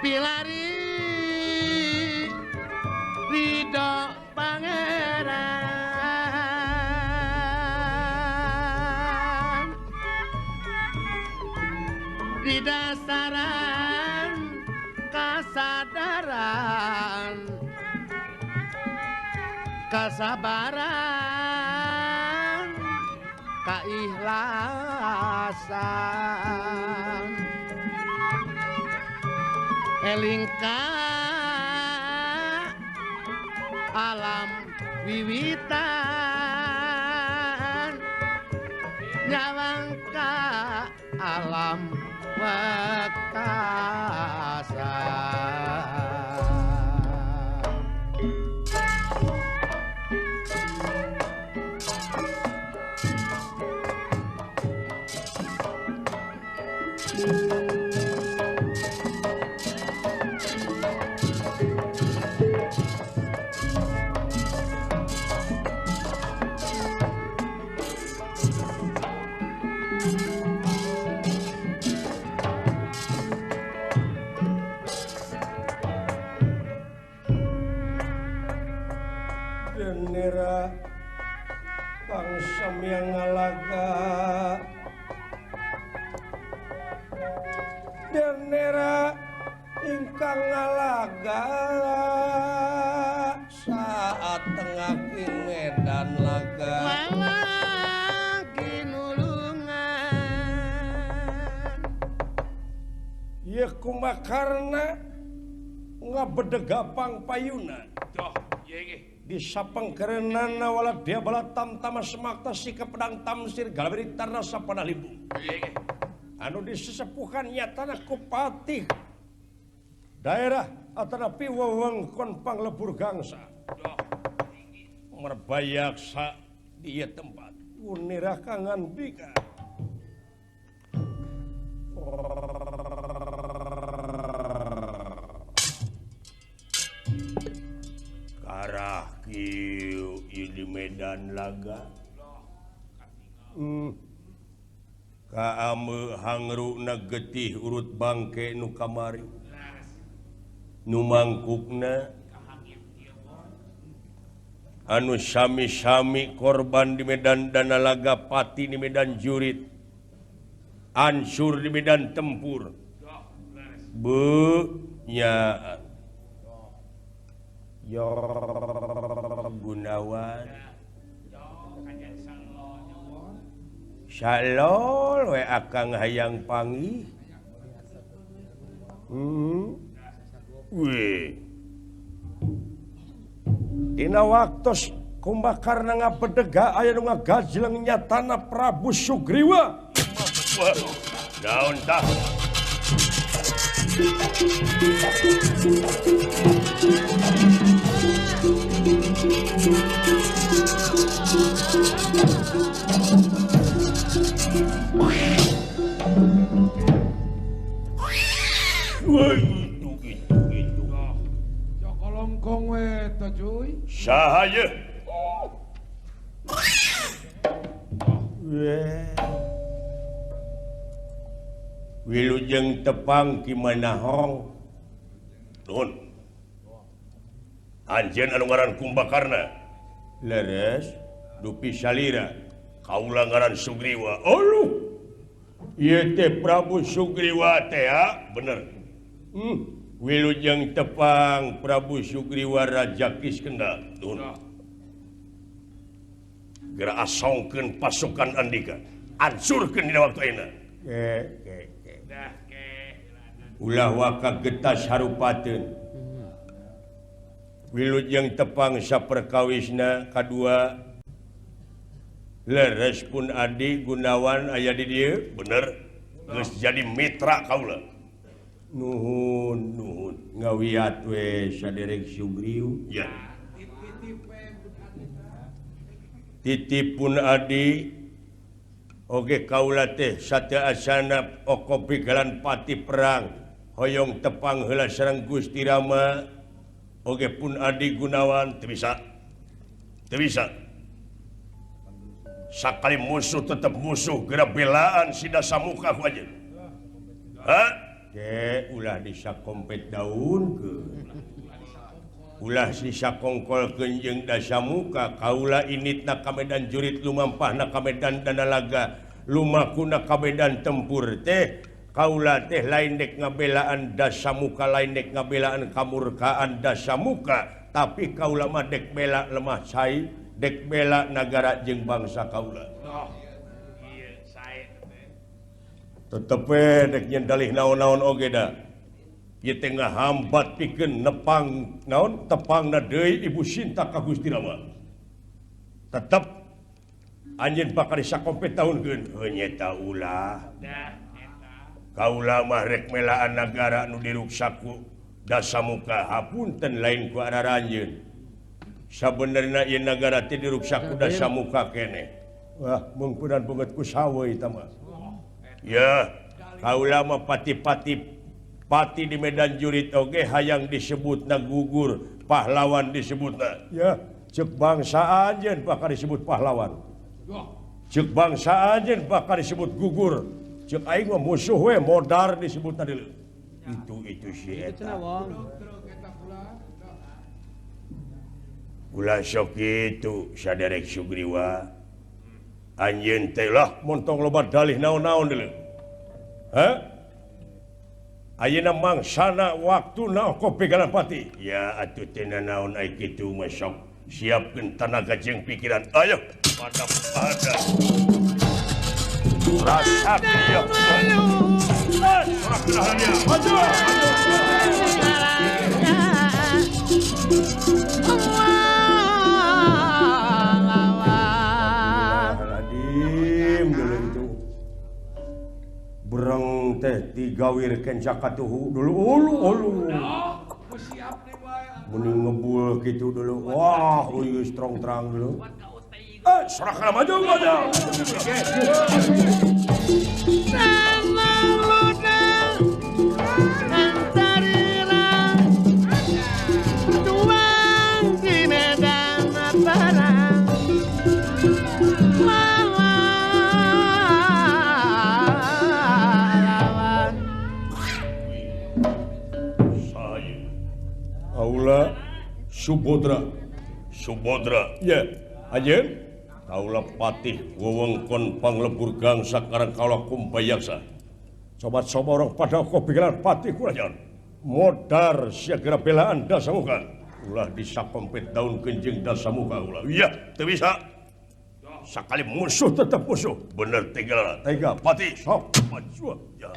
pilari ridho pangeran di dasaran kasadaran kasabaran kaikhlasan eling ka alam wiwitan nyawang ka alam wekasan. Denera bangsa yang ngalaga Denera ingkang ngalaga saat tengah ing medan laga lagi nulungan Kumbakarna ngabedegapang payuna. Doh, ieu ge. Disapengkereunana wala dia bala tamtama semakta sikap pedang tamsir galaberi tarna sapada limbung. Ieu ge. Anu disesepuhan nyatana ku patih daerah atanapi wewengkon panglebur gangsa. Doh. Merbayaksa di ieu tempat. Unirah kangandika. Karah kieu ieu di medan laga. Kaame hangruna getih urut bangke nu kamari. Nu mangkukna anu sami-sami korban di medan danalaga, pati di medan jurit, ansur di medan tempur. Be nya yo Gunawan salol we akang hayang panggih. Weh. Dina waktos Kumbakarna ngabedega aya nu ngagajleng nyatana Prabu Sugriwa. Daun tah. Wah, itu. Jokolongkong we teh cuy. Saha ye? Wilujeng tepang ki manahong. Nuhun. Anjeun anu ngaran Kumbakarna. Leres dupi salira. Kaula ngaran Sugriwa. Aduh. Ieu teh Prabu Sugriwa teh ha? Bener. Wilujeng tepang Prabu Sugriwa Raja Kiskenda. Nuhun. Geura asongkeun pasukan Andika. Ansurkeun dina waktu ayeuna. Ulah waka getas harupateun. Wilujeng tepang saperkawisna kadua. Leres pun Adi Gunawan aya di dieu. Bener. Geus jadi mitra kaula. Nuhun nuhun ngawiat we saderek Sugriw. Ya. Titip pun Adi. Oge kaula teh sateu asana oko pigalan pati perang hoyong tepang heula sareng Gusti Rama. Oge pun Adi Gunawan teu bisa. Teu bisa. Sakali musuh tetep musuh, geura belaan si Dasamuka ku anjeun. Ha? Ke ulah disakompet daunkeun. Ulah disakongkolkeun jeung Dasamuka, kaula initna ka medan jurit lumampahna ka medan danalaga, lumakuna ka medan tempur teh kaula teh lain dek ngabelaan Dasamuka, lain dek ngabelaan kamurkaan Dasamuka, tapi kaula mah dek bela lemah cai, dek bela nagara jeung bangsa kaula. Tetep we dek nyen dalih naon-naon oge da. Ieu teh ngahambat pikeun nepang naon tepangna deui Ibu Sinta ka Gusti Rama. Tetep anjeun bakal disakompet taunkeun. Heuh nyeta ulah. Kaula mah rek melaan nagara nu diruksaku Dasamuka, hapunten lain ku araranjeun. Sabenerna ieu nagara teh diruksaku Dasamuka keneh. Wah, mungkunan banget ku sawe eta mah. Ya, kaula mah pati-pati pati di medan jurit oge hayang disebutna gugur, pahlawan disebutna. Ya, ceuk bangsa anjeun bakal disebut pahlawan. Ceuk bangsa anjeun bakal disebut gugur. Ceuk aing mah musuh we modar disebutna deuleu. Itu si eta. Ulah sok kitu saderek Sugriwa. Anjeun teh lah montong loba dalih naon-naon deuleu. Hah? Ayeuna mangsana waktuna oko pegalan pati. Ya atuh teh nanaon ai kitu mah sok siapkeun tanaga jeung pikiran. Ayo pada pada. Rasa kieu. Maju. Radim dulu itu. Bereng teh digawir kenca katuhu dulu ulu ulu. Mending ngebul gitu dulu. Wah, uyus strong terang dulu. Serahkan maju maju. Aula Subodra. Subodra. Ya, aja. Kaula patih wewengkon panglebur gangsa karang kaula kumbayaksa. Sobat-sobat orang pada kopilan patih kurajan. Modar siaga belaan dasamuka. Ulah disakompet daun kenjing dasamuka ulah. Iya, teu bisa. Sakali musuh tetap musuh. Bener tega. Tega patih sok maju. Ya.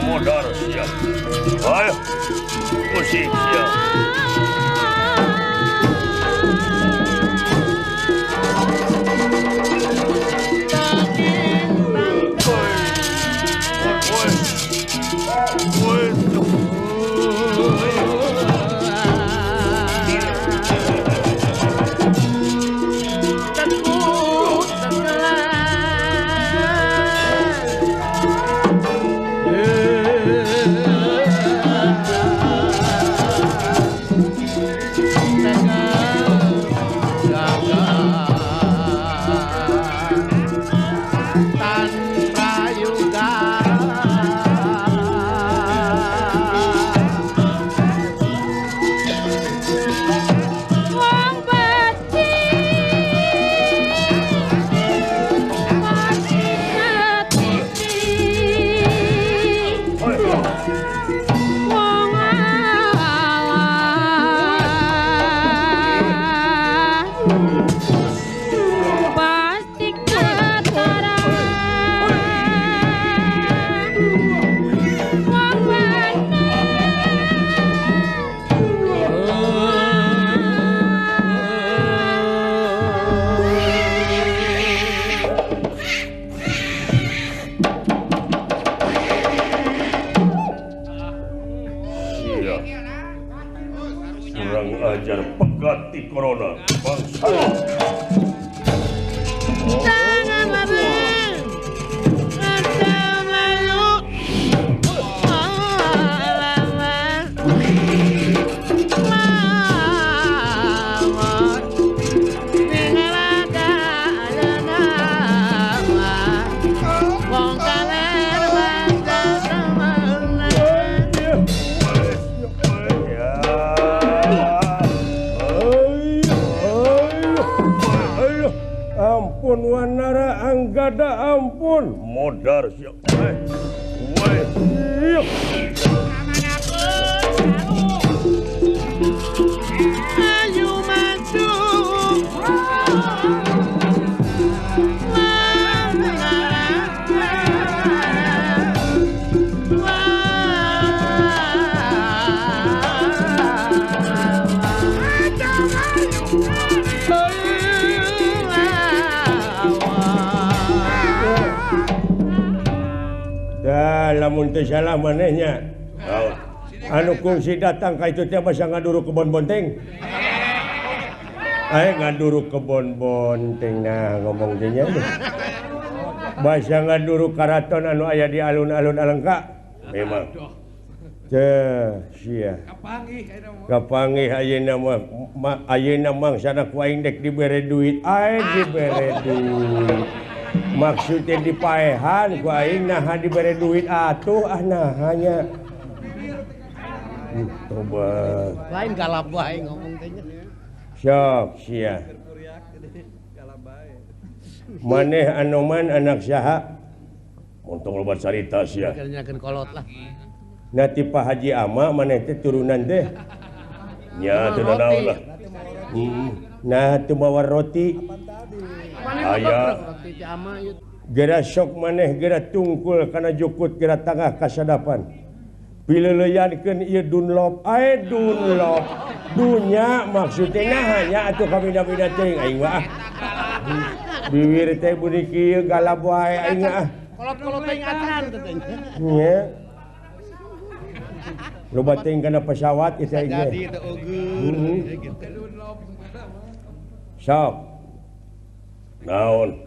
Modar sia. Ayo. Musik sia. Corona bangsa. Jangan lari, ada Melayu. Ampun Wanara Anggada, ampun modar siap. Woi. Ayo maju. Lamun teu salah manehnya. Anu kungsi datang ka itu teh basa ngaduru kebon bonteng. Ayo ngaduru kebon bonteng nah ngomong teh nya. Basa ngaduru karaton anu aya di alun-alun Alengka. Memang. Teh sia. Kapanggih ayeuna mah ayeuna mangsana ku aing dek dibere duit, aing dibere duit. Maksudnya dipaehan ku aing naha dibere duit atuh ah nahanya. Tobat. Lain galap wae ngomong teh nya. Sok sia. Maneh Anoman anak saha? Untung loba carita sia. Nyakeun kolot lah. Nah ti Pak Haji Ama maneh teh turunan teh. Nya teu naon lah. Nah teu mawa roti. Aya gera sok maneh gera tungkul kana jukut gera tangah kasadapan pileuleyankeun ieu Dunlop ae Dunlop dunya maksudna hanya atuh kabida-bida teuing aing mah biwir teh buni kieu galap wae aing ah kolot-kolot teuing acan teh nya loba teuing kana pesawat ieu teh jadi teu eugeun gitu sok naon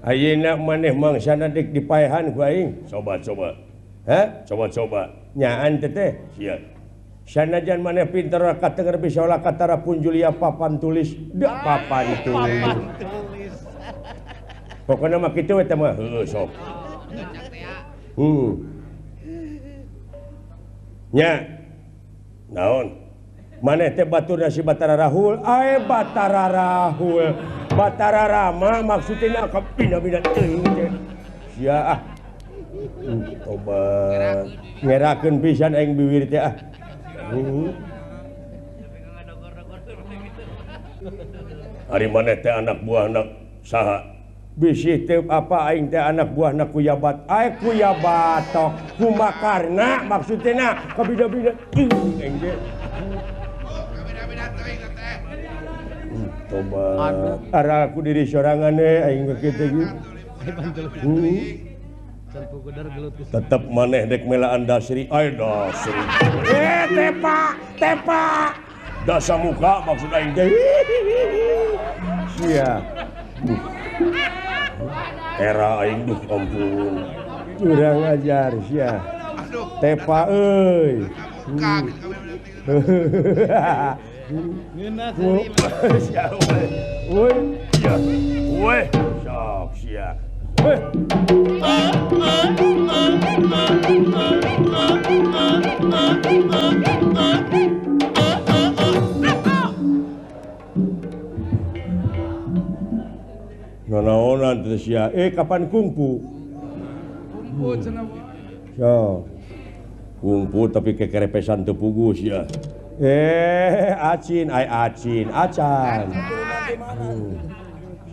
ayeuna maneh mangsana dek dipaehan ku aing coba-coba hah coba-coba nyaan teh teh sia sanajan maneh pinter katenger bisa olah katara pun Julia papan tulis da papan tulis pokona mah kitu eta mah heueuh sok nya naon maneh teh baturna si Batara Rahul ae Batara Rahul Batara Rama maksudnya kapina-bina teuing teh sia ah Tobat ngerakeun pisan aing biwir teh ah. Ari maneh teh anak buahna saha? Bisi teu apa aing teh anak buahna Kuyabat. Ai Kuyabatok Kumbakarna maksudna kabida-bida aing teh. Tobat. Ara ku diri sorangan we aing mah kitu ge. Tetep maneh dek melaan dasri. Ai dasri. Eh tepa, tepa. Dasa muka maksud aing teh. Sia. Era aing duh ampun. Kurang ajar sia. Tepa euy. Ngeunah seuri. Sia we. Sia. We. Sok sia. Weh. Nanaonan teh sia. Kapan kungfu? Kungfu cenah. So. Kungfu tapi kekerepesan teu pugu sia. Acin, ai acin, acan.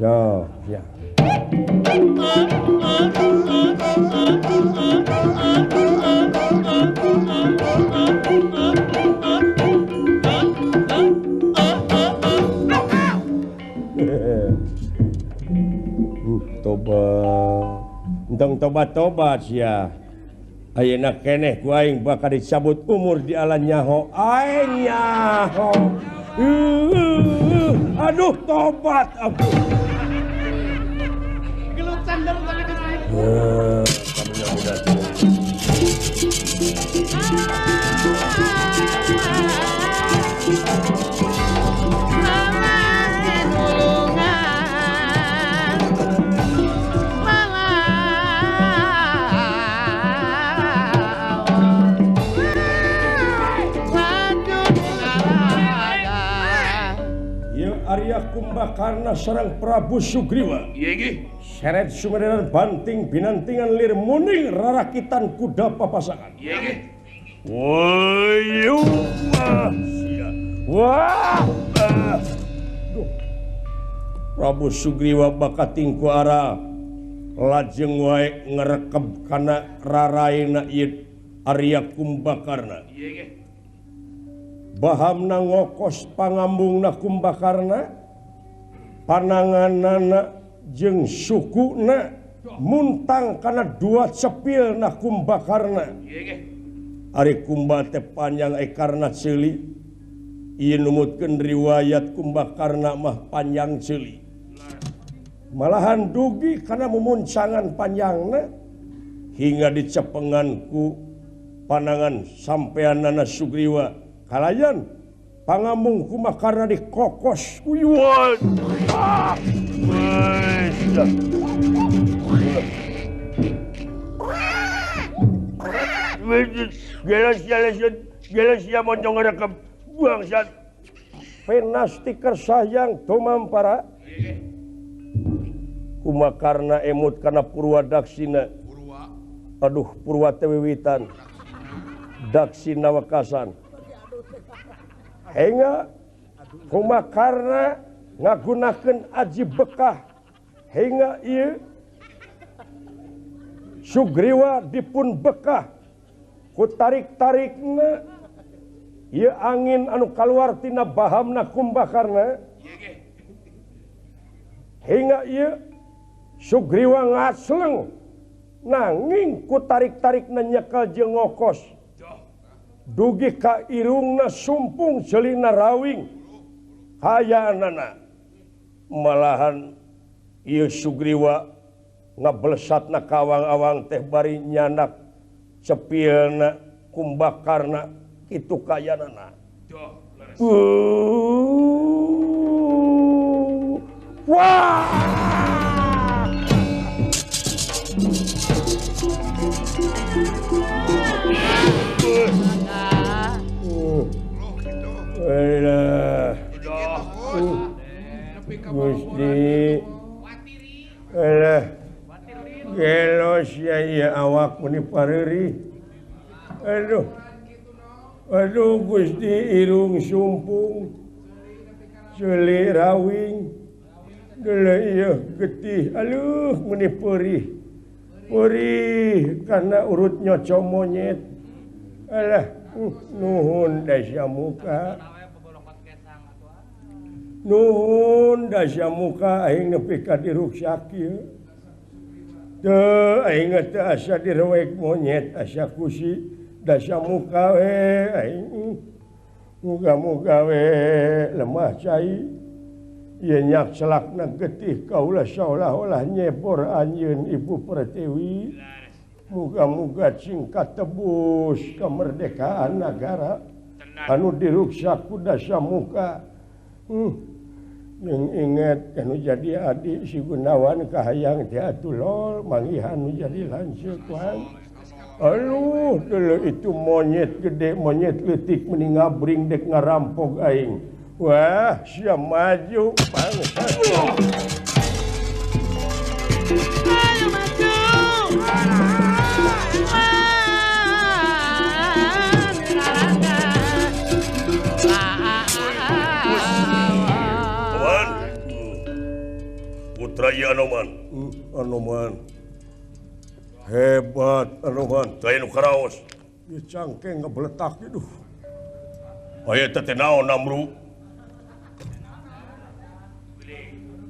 So, sia. Tobat. Entong tobat-tobat sia. Ayeuna keneh ku aing bakal dicabut umur di ala nyaho. Aing nyaho. Aduh tobat ampun. Gelut sandal tapi geus. Arya Kumbakarna sareng Prabu Sugriwa. Ieu ge seret sumederan banting binantingan lir muning rarakitan kuda papasangan. Ieu ge. Woi, sia. Wah. Duh. Prabu Sugriwa bakating ku ara lajeng wae ngrekeb kana raraina ieu Arya Kumbakarna. Ieu ge. Bahamna ngokos pangambungna Kumbakarna, pananganana jeung sukuna muntang kana dua cepilna Kumbakarna. Ari Kumba teh panjang ekarna ceuli, ieu numutkeun riwayat Kumbakarna mah panjang ceuli. Malahan dugi kana mumuncangan panjangna hingga dicepengan ku panangan sampeanana Sugriwa. Kalayan pangambung Kumbakarna dikokos kuyuan. Gelas sia moncong rekep bangsat. Penasti kersayang tumampara. Kumbakarna emut kana Purwa Daksina. Aduh Purwa teh wiwitan. Daksina wekasan. Hingga Kumbakarna ngagunakeun aji bekah hingga ieu Sugriwa dipun bekah ku tarik-tarikna ieu angin anu kaluar tina bahamna Kumbakarna hingga ieu Sugriwa ngasleng nanging ku tarik-tarikna nyekel jeung ngokos dugi ka irungna sumpung jelina rawing hayanana malahan ieu Sugriwa ngablesatna kawang-awang teh bari nyanak cepilna Kumbakarna kitu kayanana. Wah! Alah. Gusti. Alah. Gelo sia ieu awak meni pareurih. Aduh. Aduh Gusti irung sumpung. Ceuli rawing. Deuleu ieu getih. Aduh meni perih. Perih karena urut nyoco monyet. Alah, nuhun dasya muka. Nuhun dasya muka aing nepi ka diruksak ieu. Teu aing teu asa direwek monyet asa kusi dasya muka we aing. Muga-muga we lemah cai. Ieu nyak selakna getih kaula saolah-olah nyebor anjeun Ibu Pertiwi. Muga-muga singkat tebus kemerdekaan nagara anu diruksak ku dasya muka. Jeung inget anu jadi adik si Gunawan kahayang teh atuh lol manggihan nu jadi lanceuk wan. Aduh, deuleu itu monyet gede monyet leutik meni ngabring dek ngarampok aing. Wah, sia maju bangsa. Ayo maju. Tuan, putra ieu Anoman. Anoman. Hebat Anoman. Teu aya nu karaos. Ieu cangkeng ngebeletak aduh. Aya teh teh naon Namru?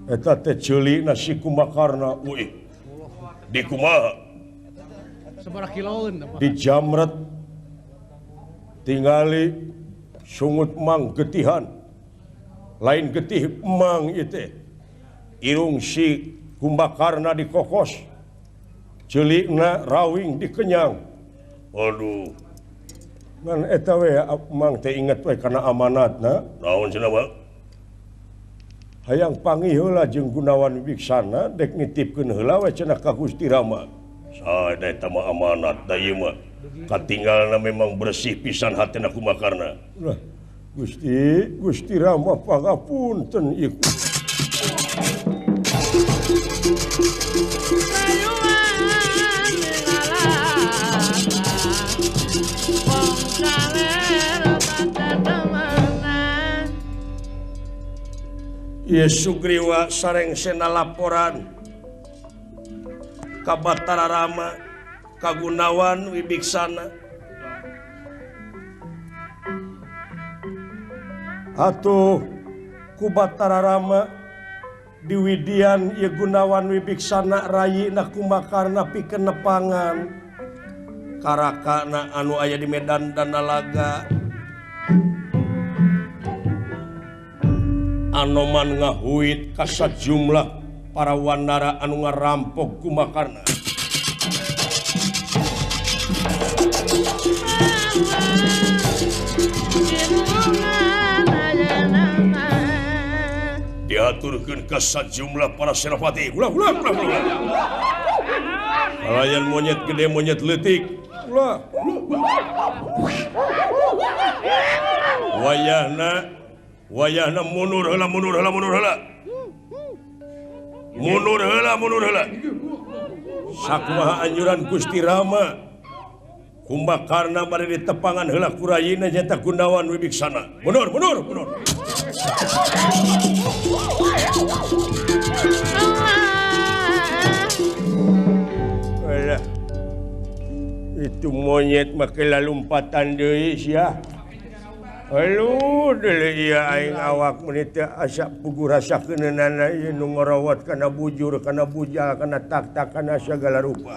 Eta teh ceuli nasi Kumbakarna. Uih. Di kumaha? Sabaraha kiloeun teh? Di jamret tingali sungut mang getihan. Lain getih mang ieu teh. Irung si Kumbakarna dikokos. Ceulina rawing dikenyang. Aduh. Ngan eta we mang teh inget we kana amanatna. Naon cenah, Bang? Hayang panggih heula jeung Gunawan Wibiksana dek nitipkeun heula we cenah ka Gusti Rama. Sae da eta mah amanat da ieu mah. Katinggalna memang bersih pisan hatena Kumbakarna. Lah, Gusti, Gusti Rama pangapunten ieu. Ieu Sugriwa sareng sena laporan ka Batara Rama ka Gunawan Wibiksana. Atuh ku Batara Rama diwidian ieu Gunawan Wibiksana rayina Kumbakarna pikeun nepangan karakana anu aya di medan Danalaga. Anoman ngahuit ka sajumlah para wanara anu ngarampok Kumbakarna. Diaturkeun ka sajumlah para senopati. Ulah ulah ulah ulah. Kalayan monyet gede monyet leutik. Ulah. Wayahna wayahna mundur heula mundur heula mundur heula. Mundur heula mundur heula. Sakumaha anjuran Gusti Rama. Kumbakarna bade ditepangan heula ku rayina nyaeta Gunawan Wibiksana. Mundur mundur mundur. Alah. Itu monyet make lalumpatan deui sia. Aduh, deuleu ieu aing awak meuni teu asa puguh rasakeunana ieu nu ngorowot kana bujur, kana bujal, kana tak-tak, kana sagala rupa.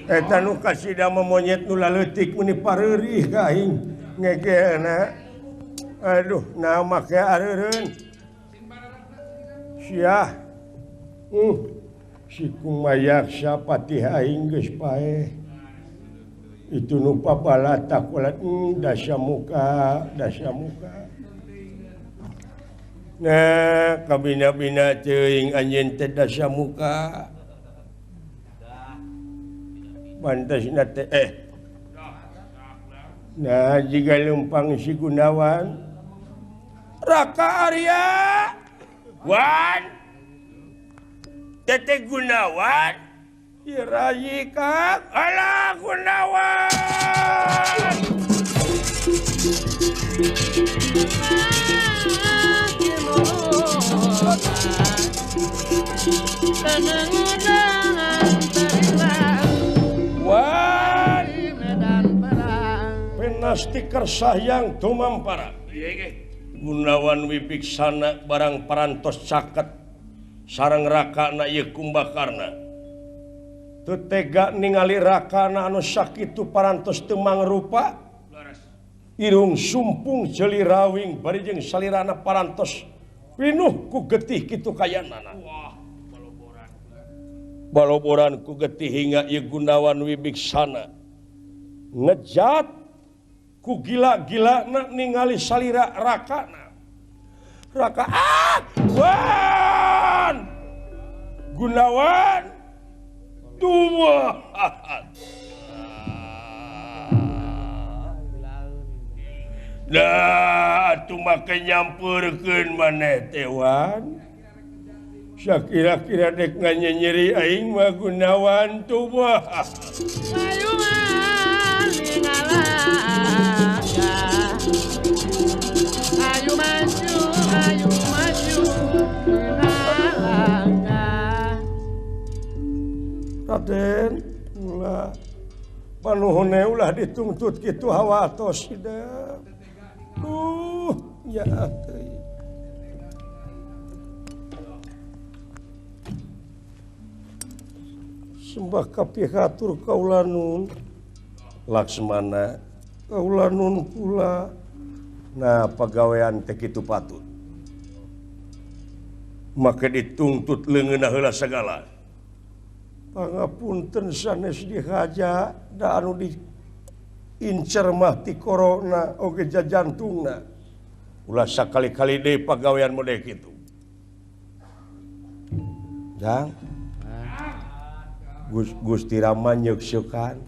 Eta nu kasida mah monyet nu laleutik meuni pareurih ka aing ngegeuna. Aduh, nah make areureun. Sia. Si Kumayaksa patih aing geus paeh. Itu nu papalatak ulat dasya muka, dasya muka. Nah, kabina-bina teuing anjeun teh dasya muka. Pantasna teh Nah, jiga lempang si Gunawan. Raka Arya. Wan. Teteh Gunawan. Ieu rayi Kang. Alah Gunawan. Wan penasti kersayang tumampara. Gunawan Wibiksana barang parantos caket sareng rakana ieu Kumbakarna. Teu tega ningali rakana anu sakitu parantos teu mangrupa. Irung sumpung jeuli rawing bari jeung salirana parantos pinuh ku getih kitu kayanana. Baloboran ku getih hingga ieu Gunawan Wibiksana ngejat ku gila-gilana ningali salira rakana. Raka ah! Wan! Gunawan! Dua! Nah, atuh make nyampeurkeun maneh teh Wan. Sakira-kira dek nganyenyeri aing mah Gunawan tuh. Ayo maju, ayo maju, Raden, ulah panuhune ulah dituntut kitu hawa atos hidep. Ya teuing. Sembah kapihatur kaula nun Laksmana, kaula nun kula. Nah, pagawean teh kitu patut. Make dituntut leungeunna heula sagala. Pangapunten sanes dihaja da anu di incer mah ti corona oge jajantungna. Ulah sakali-kali deui pagawean model kitu. Jang. Gusti Rama nyeukseukan.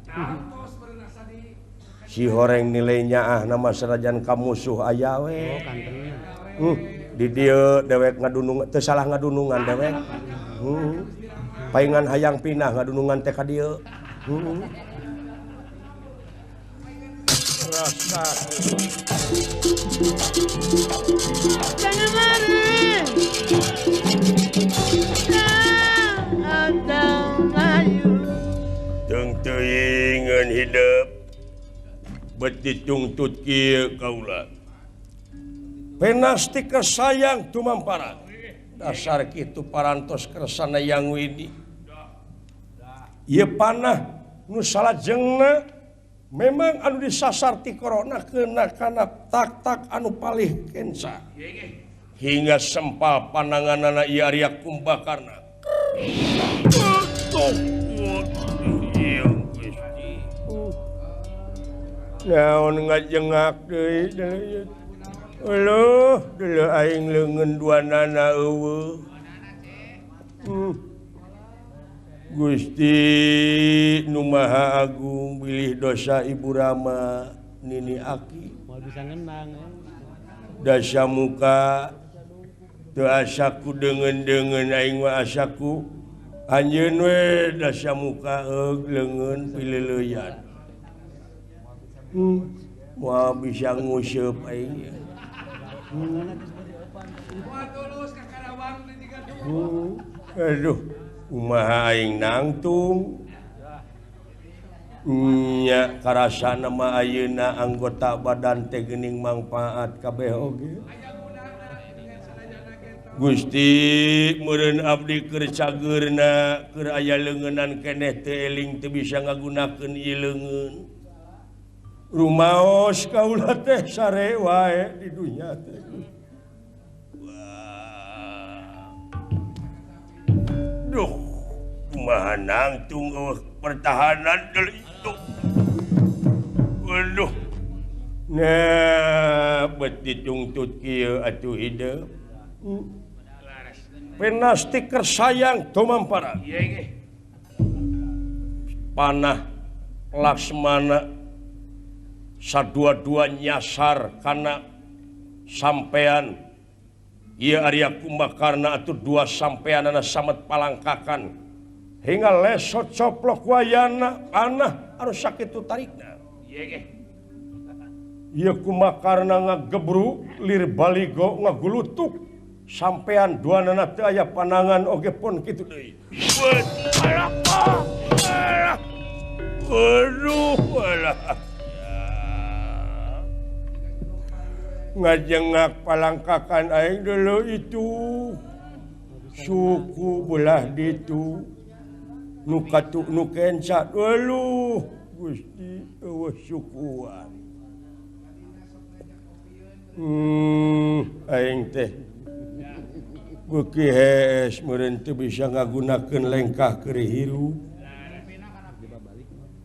Si horeng nilainya ah nama sanajan ka musuh aya we. Di dieu dewek ngadunung teu salah ngadunungan dewek. Paingan hayang pindah ngadunungan teh ka dieu. Rasa. Jangan lari. Teu teuingeun hidup. Bet dituntut kieu kaula. Penasti kesayang tumampara. Dasar kitu parantos kersana yang widi. Ieu panah nu salajengna memang anu disasar ti corona kena kana tak-tak anu palih kenca. Hingga sempal pananganana ieu Arya Kumbakarna. Naon ngajengak deui deui. Euleuh, deuleuh aing leungeun duanana eueuh. Gusti nu Maha Agung bilih dosa Ibu Rama nini aki. Moal bisa ngendang. Dasa muka teu asaku deungeun-deungeun aing mah asaku anjeun we dasa muka eug leungeun pileleuyan. Moal bisa nguseup aing. Aduh, kumaha aing nangtung. Nya karasana mah ayeuna anggota badan teh geuning mangpaat kabeh oge. Gusti meureun abdi keur cageurna keur aya leungeunnan keneh teu eling teu bisa ngagunakeun ieu leungeun. Rumaos kaula teh sare wae di dunya teh. Duh, kumaha nangtung pertahanan deui itu. Aduh. Nah, bet ditungtut kieu atuh hidup. Penasti kersayang tumampara. Panah Laksmana sadua-dua nyasar kana sampean. Ieu Arya Kumbakarna atuh dua sampeanana samet palangkakan Hingga lesot coplok wayana panah anu sakitu tarikna. Ieu kumakarna ngagebru lir baligo ngagulutuk sampean duanana teu aya panangan oge pon kitu deui. Aduh, alah. Ngajengak palangkakan aing dulu itu. Suku belah ditu. Nu katu nu kenca dulu. Gusti eueuh sukuan. Aing teh beuki hees meureun teu bisa ngagunakeun lengkah keur hirup.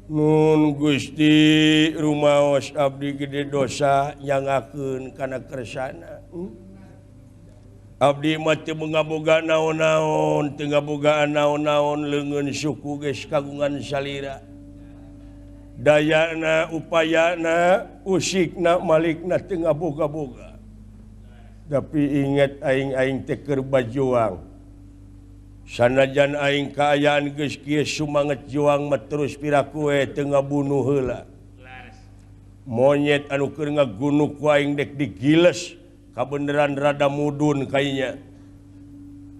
Nun Gusti rumaos abdi gede dosa nyangakeun kana kersana. Abdi mah teu ngaboga naon-naon, teu ngabogaan naon-naon leungeun suku geus kagungan salira. Dayana, upayana, usikna, malikna teu ngaboga-boga. Tapi ingat aing-aing teh keur bajuang. Sanajan aing kaayaan geus kieu sumanget juang mah terus piraku we teu ngabunuh heula. Monyet anu keur ngagunuk ku aing dek digiles kabeneran rada mudun kainya.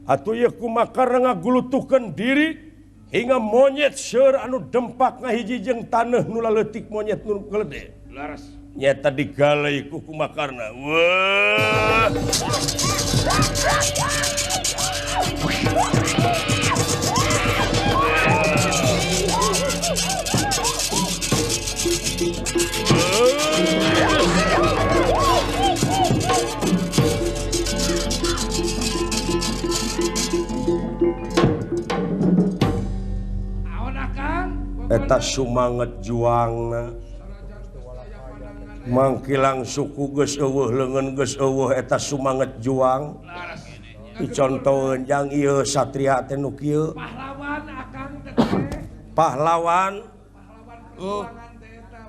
Atuh ieu kumakarna ngagulutukeun diri hingga monyet seur anu dempak ngahiji jeung taneuh nu laleutik monyet nu gelede. Laras. Nyata digalai ku kumakarna. Wah. Eta sumanget juangna mangkilang suku geus eueuh leungeun geus eueuh eta sumanget juang dicontoheun jang ieu satria teh nu kieu pahlawan akang teh pahlawan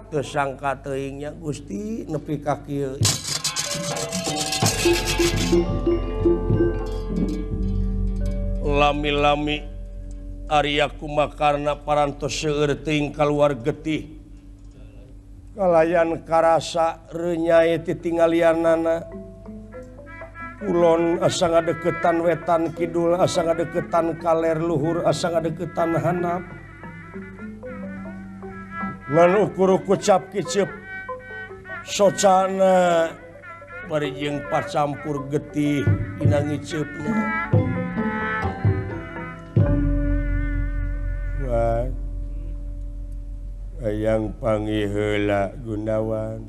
teu sangka teuing nya Gusti nepi ka kieu. Lami-lami Arya Kumakarna parantos seueur teuing kaluar getih kalayan karasa reunyae titinggalianana. Kulon asa ngadeukeutan wetan kidul asa ngadeukeutan kaler luhur asa ngadeukeutan handap ngan ukur kucap kicep socana bari jeung pacampur getih dina ngiceupna. Wah, hayang panggih heula Gunawan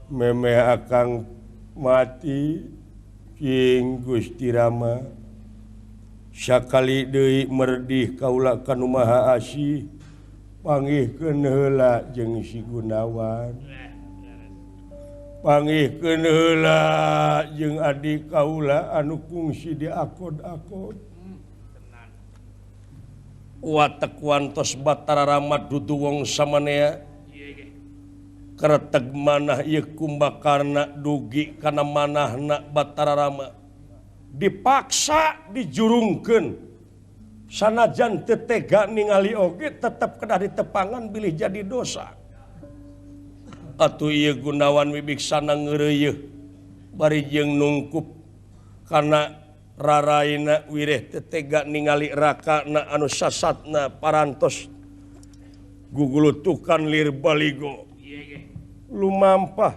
memeh akang mati king Gusti Rama sakali deui merdih kaula ka nu Maha Asih panggihkeun heula jeung si Gunawan panggihkeun heula jeung adik kaula anu kungsi di akod-akod. Watek wantos Batara Rama dudu wong samanea kereteg manah ieu Kumbakarna dugi kana manahna Batara Rama dipaksa dijurungkeun sanajan teu tega ningali oge tetep kedah ditepangan bilih jadi dosa. Atuh ieu Gunawan Wibiksana ngeureuyeuh bari jeung nungkup kana raraina wireh teu tega ningali rakana anu sasatna parantos gugulutukan lir baligo lumampah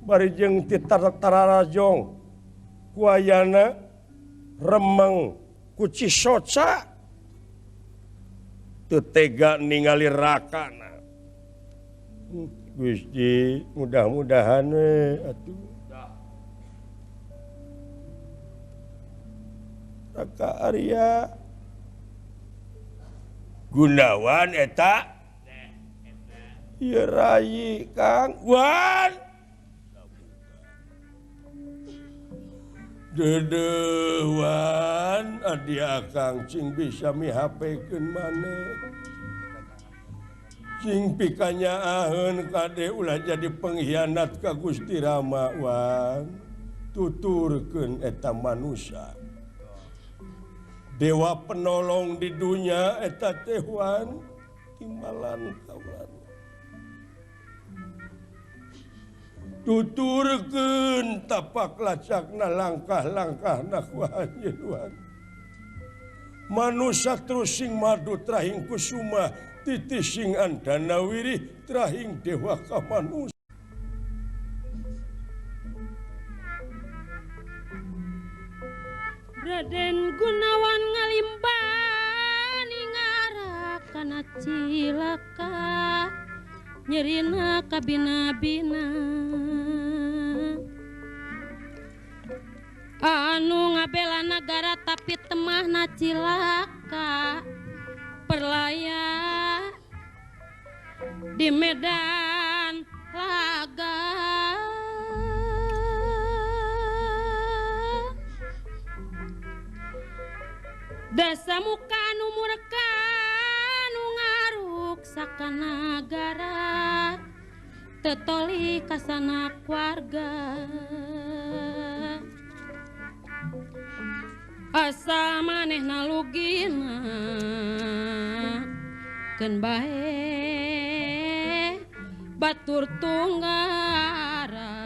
bari jeung ti tararajong kuayana remeng ku cisoca teu tega ningali rakana. Gusti mudah-mudahan we atuh Raka Arya Gunawan eta ieu rayi Kang Wan Dedeh Wan adi akang cing bisa mihapekeun maneh cing pikanyaaheun kade ulah jadi pengkhianat ka Gusti Rama Wan tuturkeun eta manusa. Dewa penolong di dunia eta teh Wan timbalan kawan. Tuturkeun tapak lacakna langkah-langkahna ku anjeun Wan. Manusa terus sing madu trahing kusuma titi sing andana wirih trahing dewa kamanus. Raden Gunawan ngalimbani ngarak kana cilaka nyerina kabina-bina anu ngabela nagara tapi temahna cilaka perlaya di medan laga. Dasa muka anu murka anu ngaruk sakanagara tetoli kasana keluarga. Asa manehna lugina keun bae batur tunggara.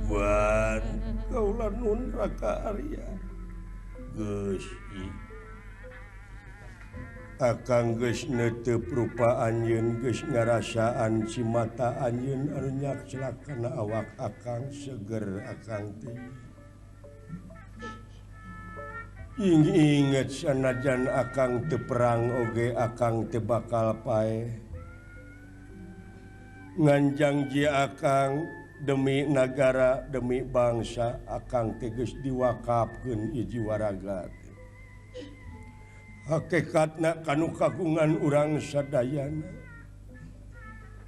Wan kaula nun Raka Arya geus akang geus neuteup rupa anjeun geus ngarasaan cimata anjeun anu nyakslak kana awak akang seger akang teh. Inget sanajan akang teu perang oge akang teu bakal paeh. Nganjang ji akang demi nagara demi bangsa akang teh geus diwakafkeun hiji waraga. Hakikatna kanu kagungan urang sadayana.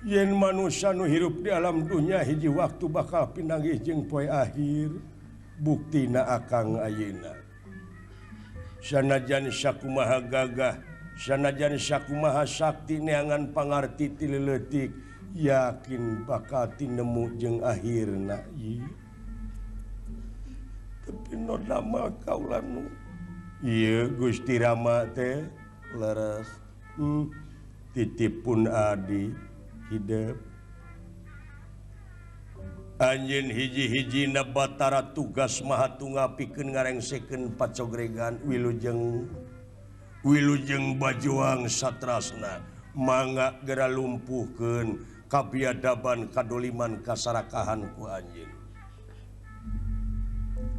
Yen manusia nu hirup di alam dunya hiji waktu bakal pinanggih jeung poe akhir, buktina akang ayeuna. Sanajan sakumaha gagah, sanajan sakumaha sakti neangan pangarti ti leutik, yakin bakal tinemu jeung akhirna ieu. Tapi nu damel kaula nu ieu Gusti Rama teh leres titipun adi hidep. Anjeun hiji-hijina Batara tugas mahatunga pikeun ngarengsekeun pacogregan wilujeng wilujeng bajuang satrasna mangga gera lumpuhkeun kabiadaban kadoliman kasarakahan ku anjeun.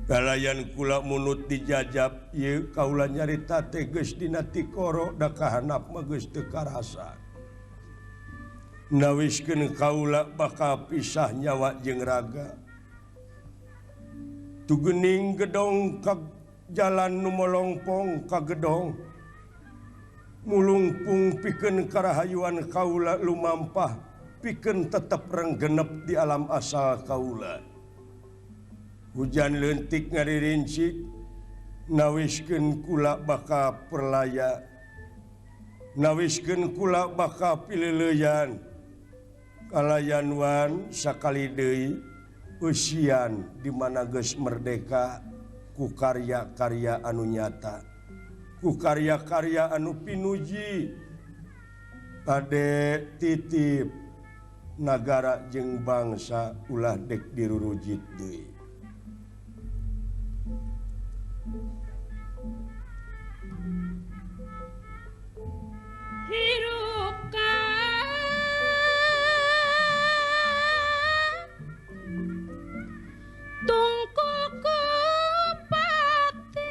Kalayan kula munut dijajab ieu kaula nyarita teh geus dina tikoro da kahanap mah geus teu karasa. Nawiskeun kaula bakal pisah nyawa jeung raga. Tugening gedong ka jalan nu molongpong ka gedong. Mulungpung pikeun karahayuan kaula lumampah pikeun tetep renggenep di alam asal kaula. Hujan leutik ngaririncik nawiskeun kula bakal perlaya. Nawiskeun kula bakal pileuleyan. Kalayan wan sakali deui usian di mana geus merdeka ku karya-karya anu nyata, ku karya-karya anu pinuji kade titip nagara jeung bangsa ulah dek dirurujit deui. Hirup tungku kupati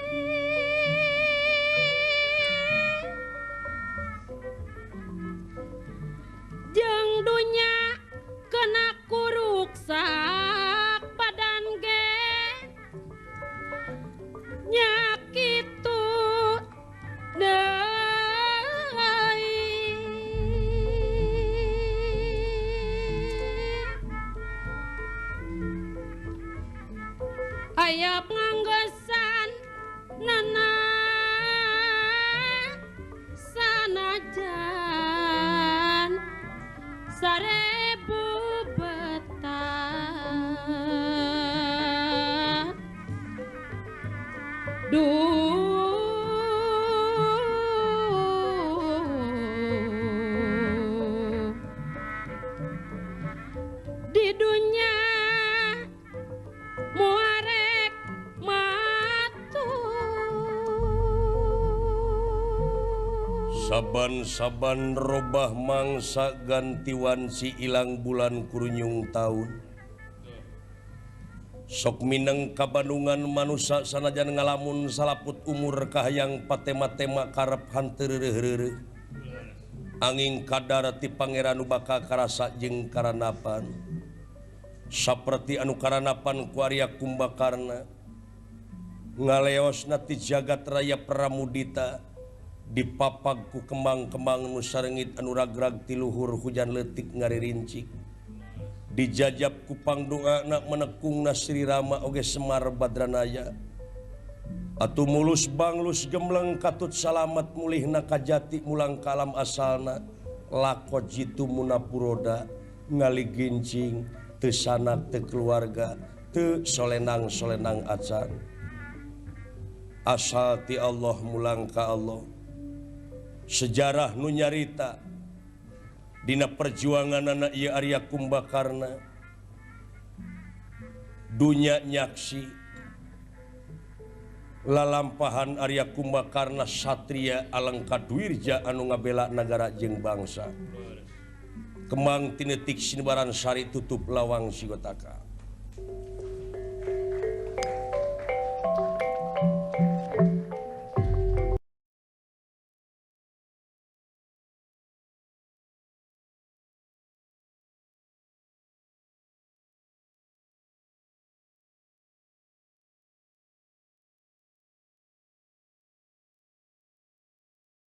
jeung dunya kena kuruksak badan Saban-saban robah mangsa ganti wanci ilang bulan kurunyung taun. Sok mineng kabandungan manusa sanajan ngalamun salaput umur kahayang patema-tema karep hanteu reureuh-reureuh. Angin kadar ti pangeran nu bakal karasa jeung karanapan. Saperti anu karanapan ku Arya Kumbakarna. Ngaleosna ti jagat raya Pramudita. Dipapag ku kembang-kembang nu sarengit anu ragrag ti luhur hujan leutik ngaririncik. Dijajab ku pangdoana menekungna Sri Rama oge Semar Badranaya. Atuh mulus banglus gemleng katut salamet mulihna kajati mulang ka alam asalna. Lako jitu munapuroda ngaligincing teu sanak teu keluarga teu solenang-solenang acan. Asal ti Allah mulang ka Allah. Sejarah nu nyarita dina perjuanganana ieu Arya Kumbakarna dunya nyaksi lalampahan Arya Kumbakarna satria alengka dwirja anu ngabela nagara jeung bangsa. Kembang tinetik sinebaran sari tutup lawang sigotaka.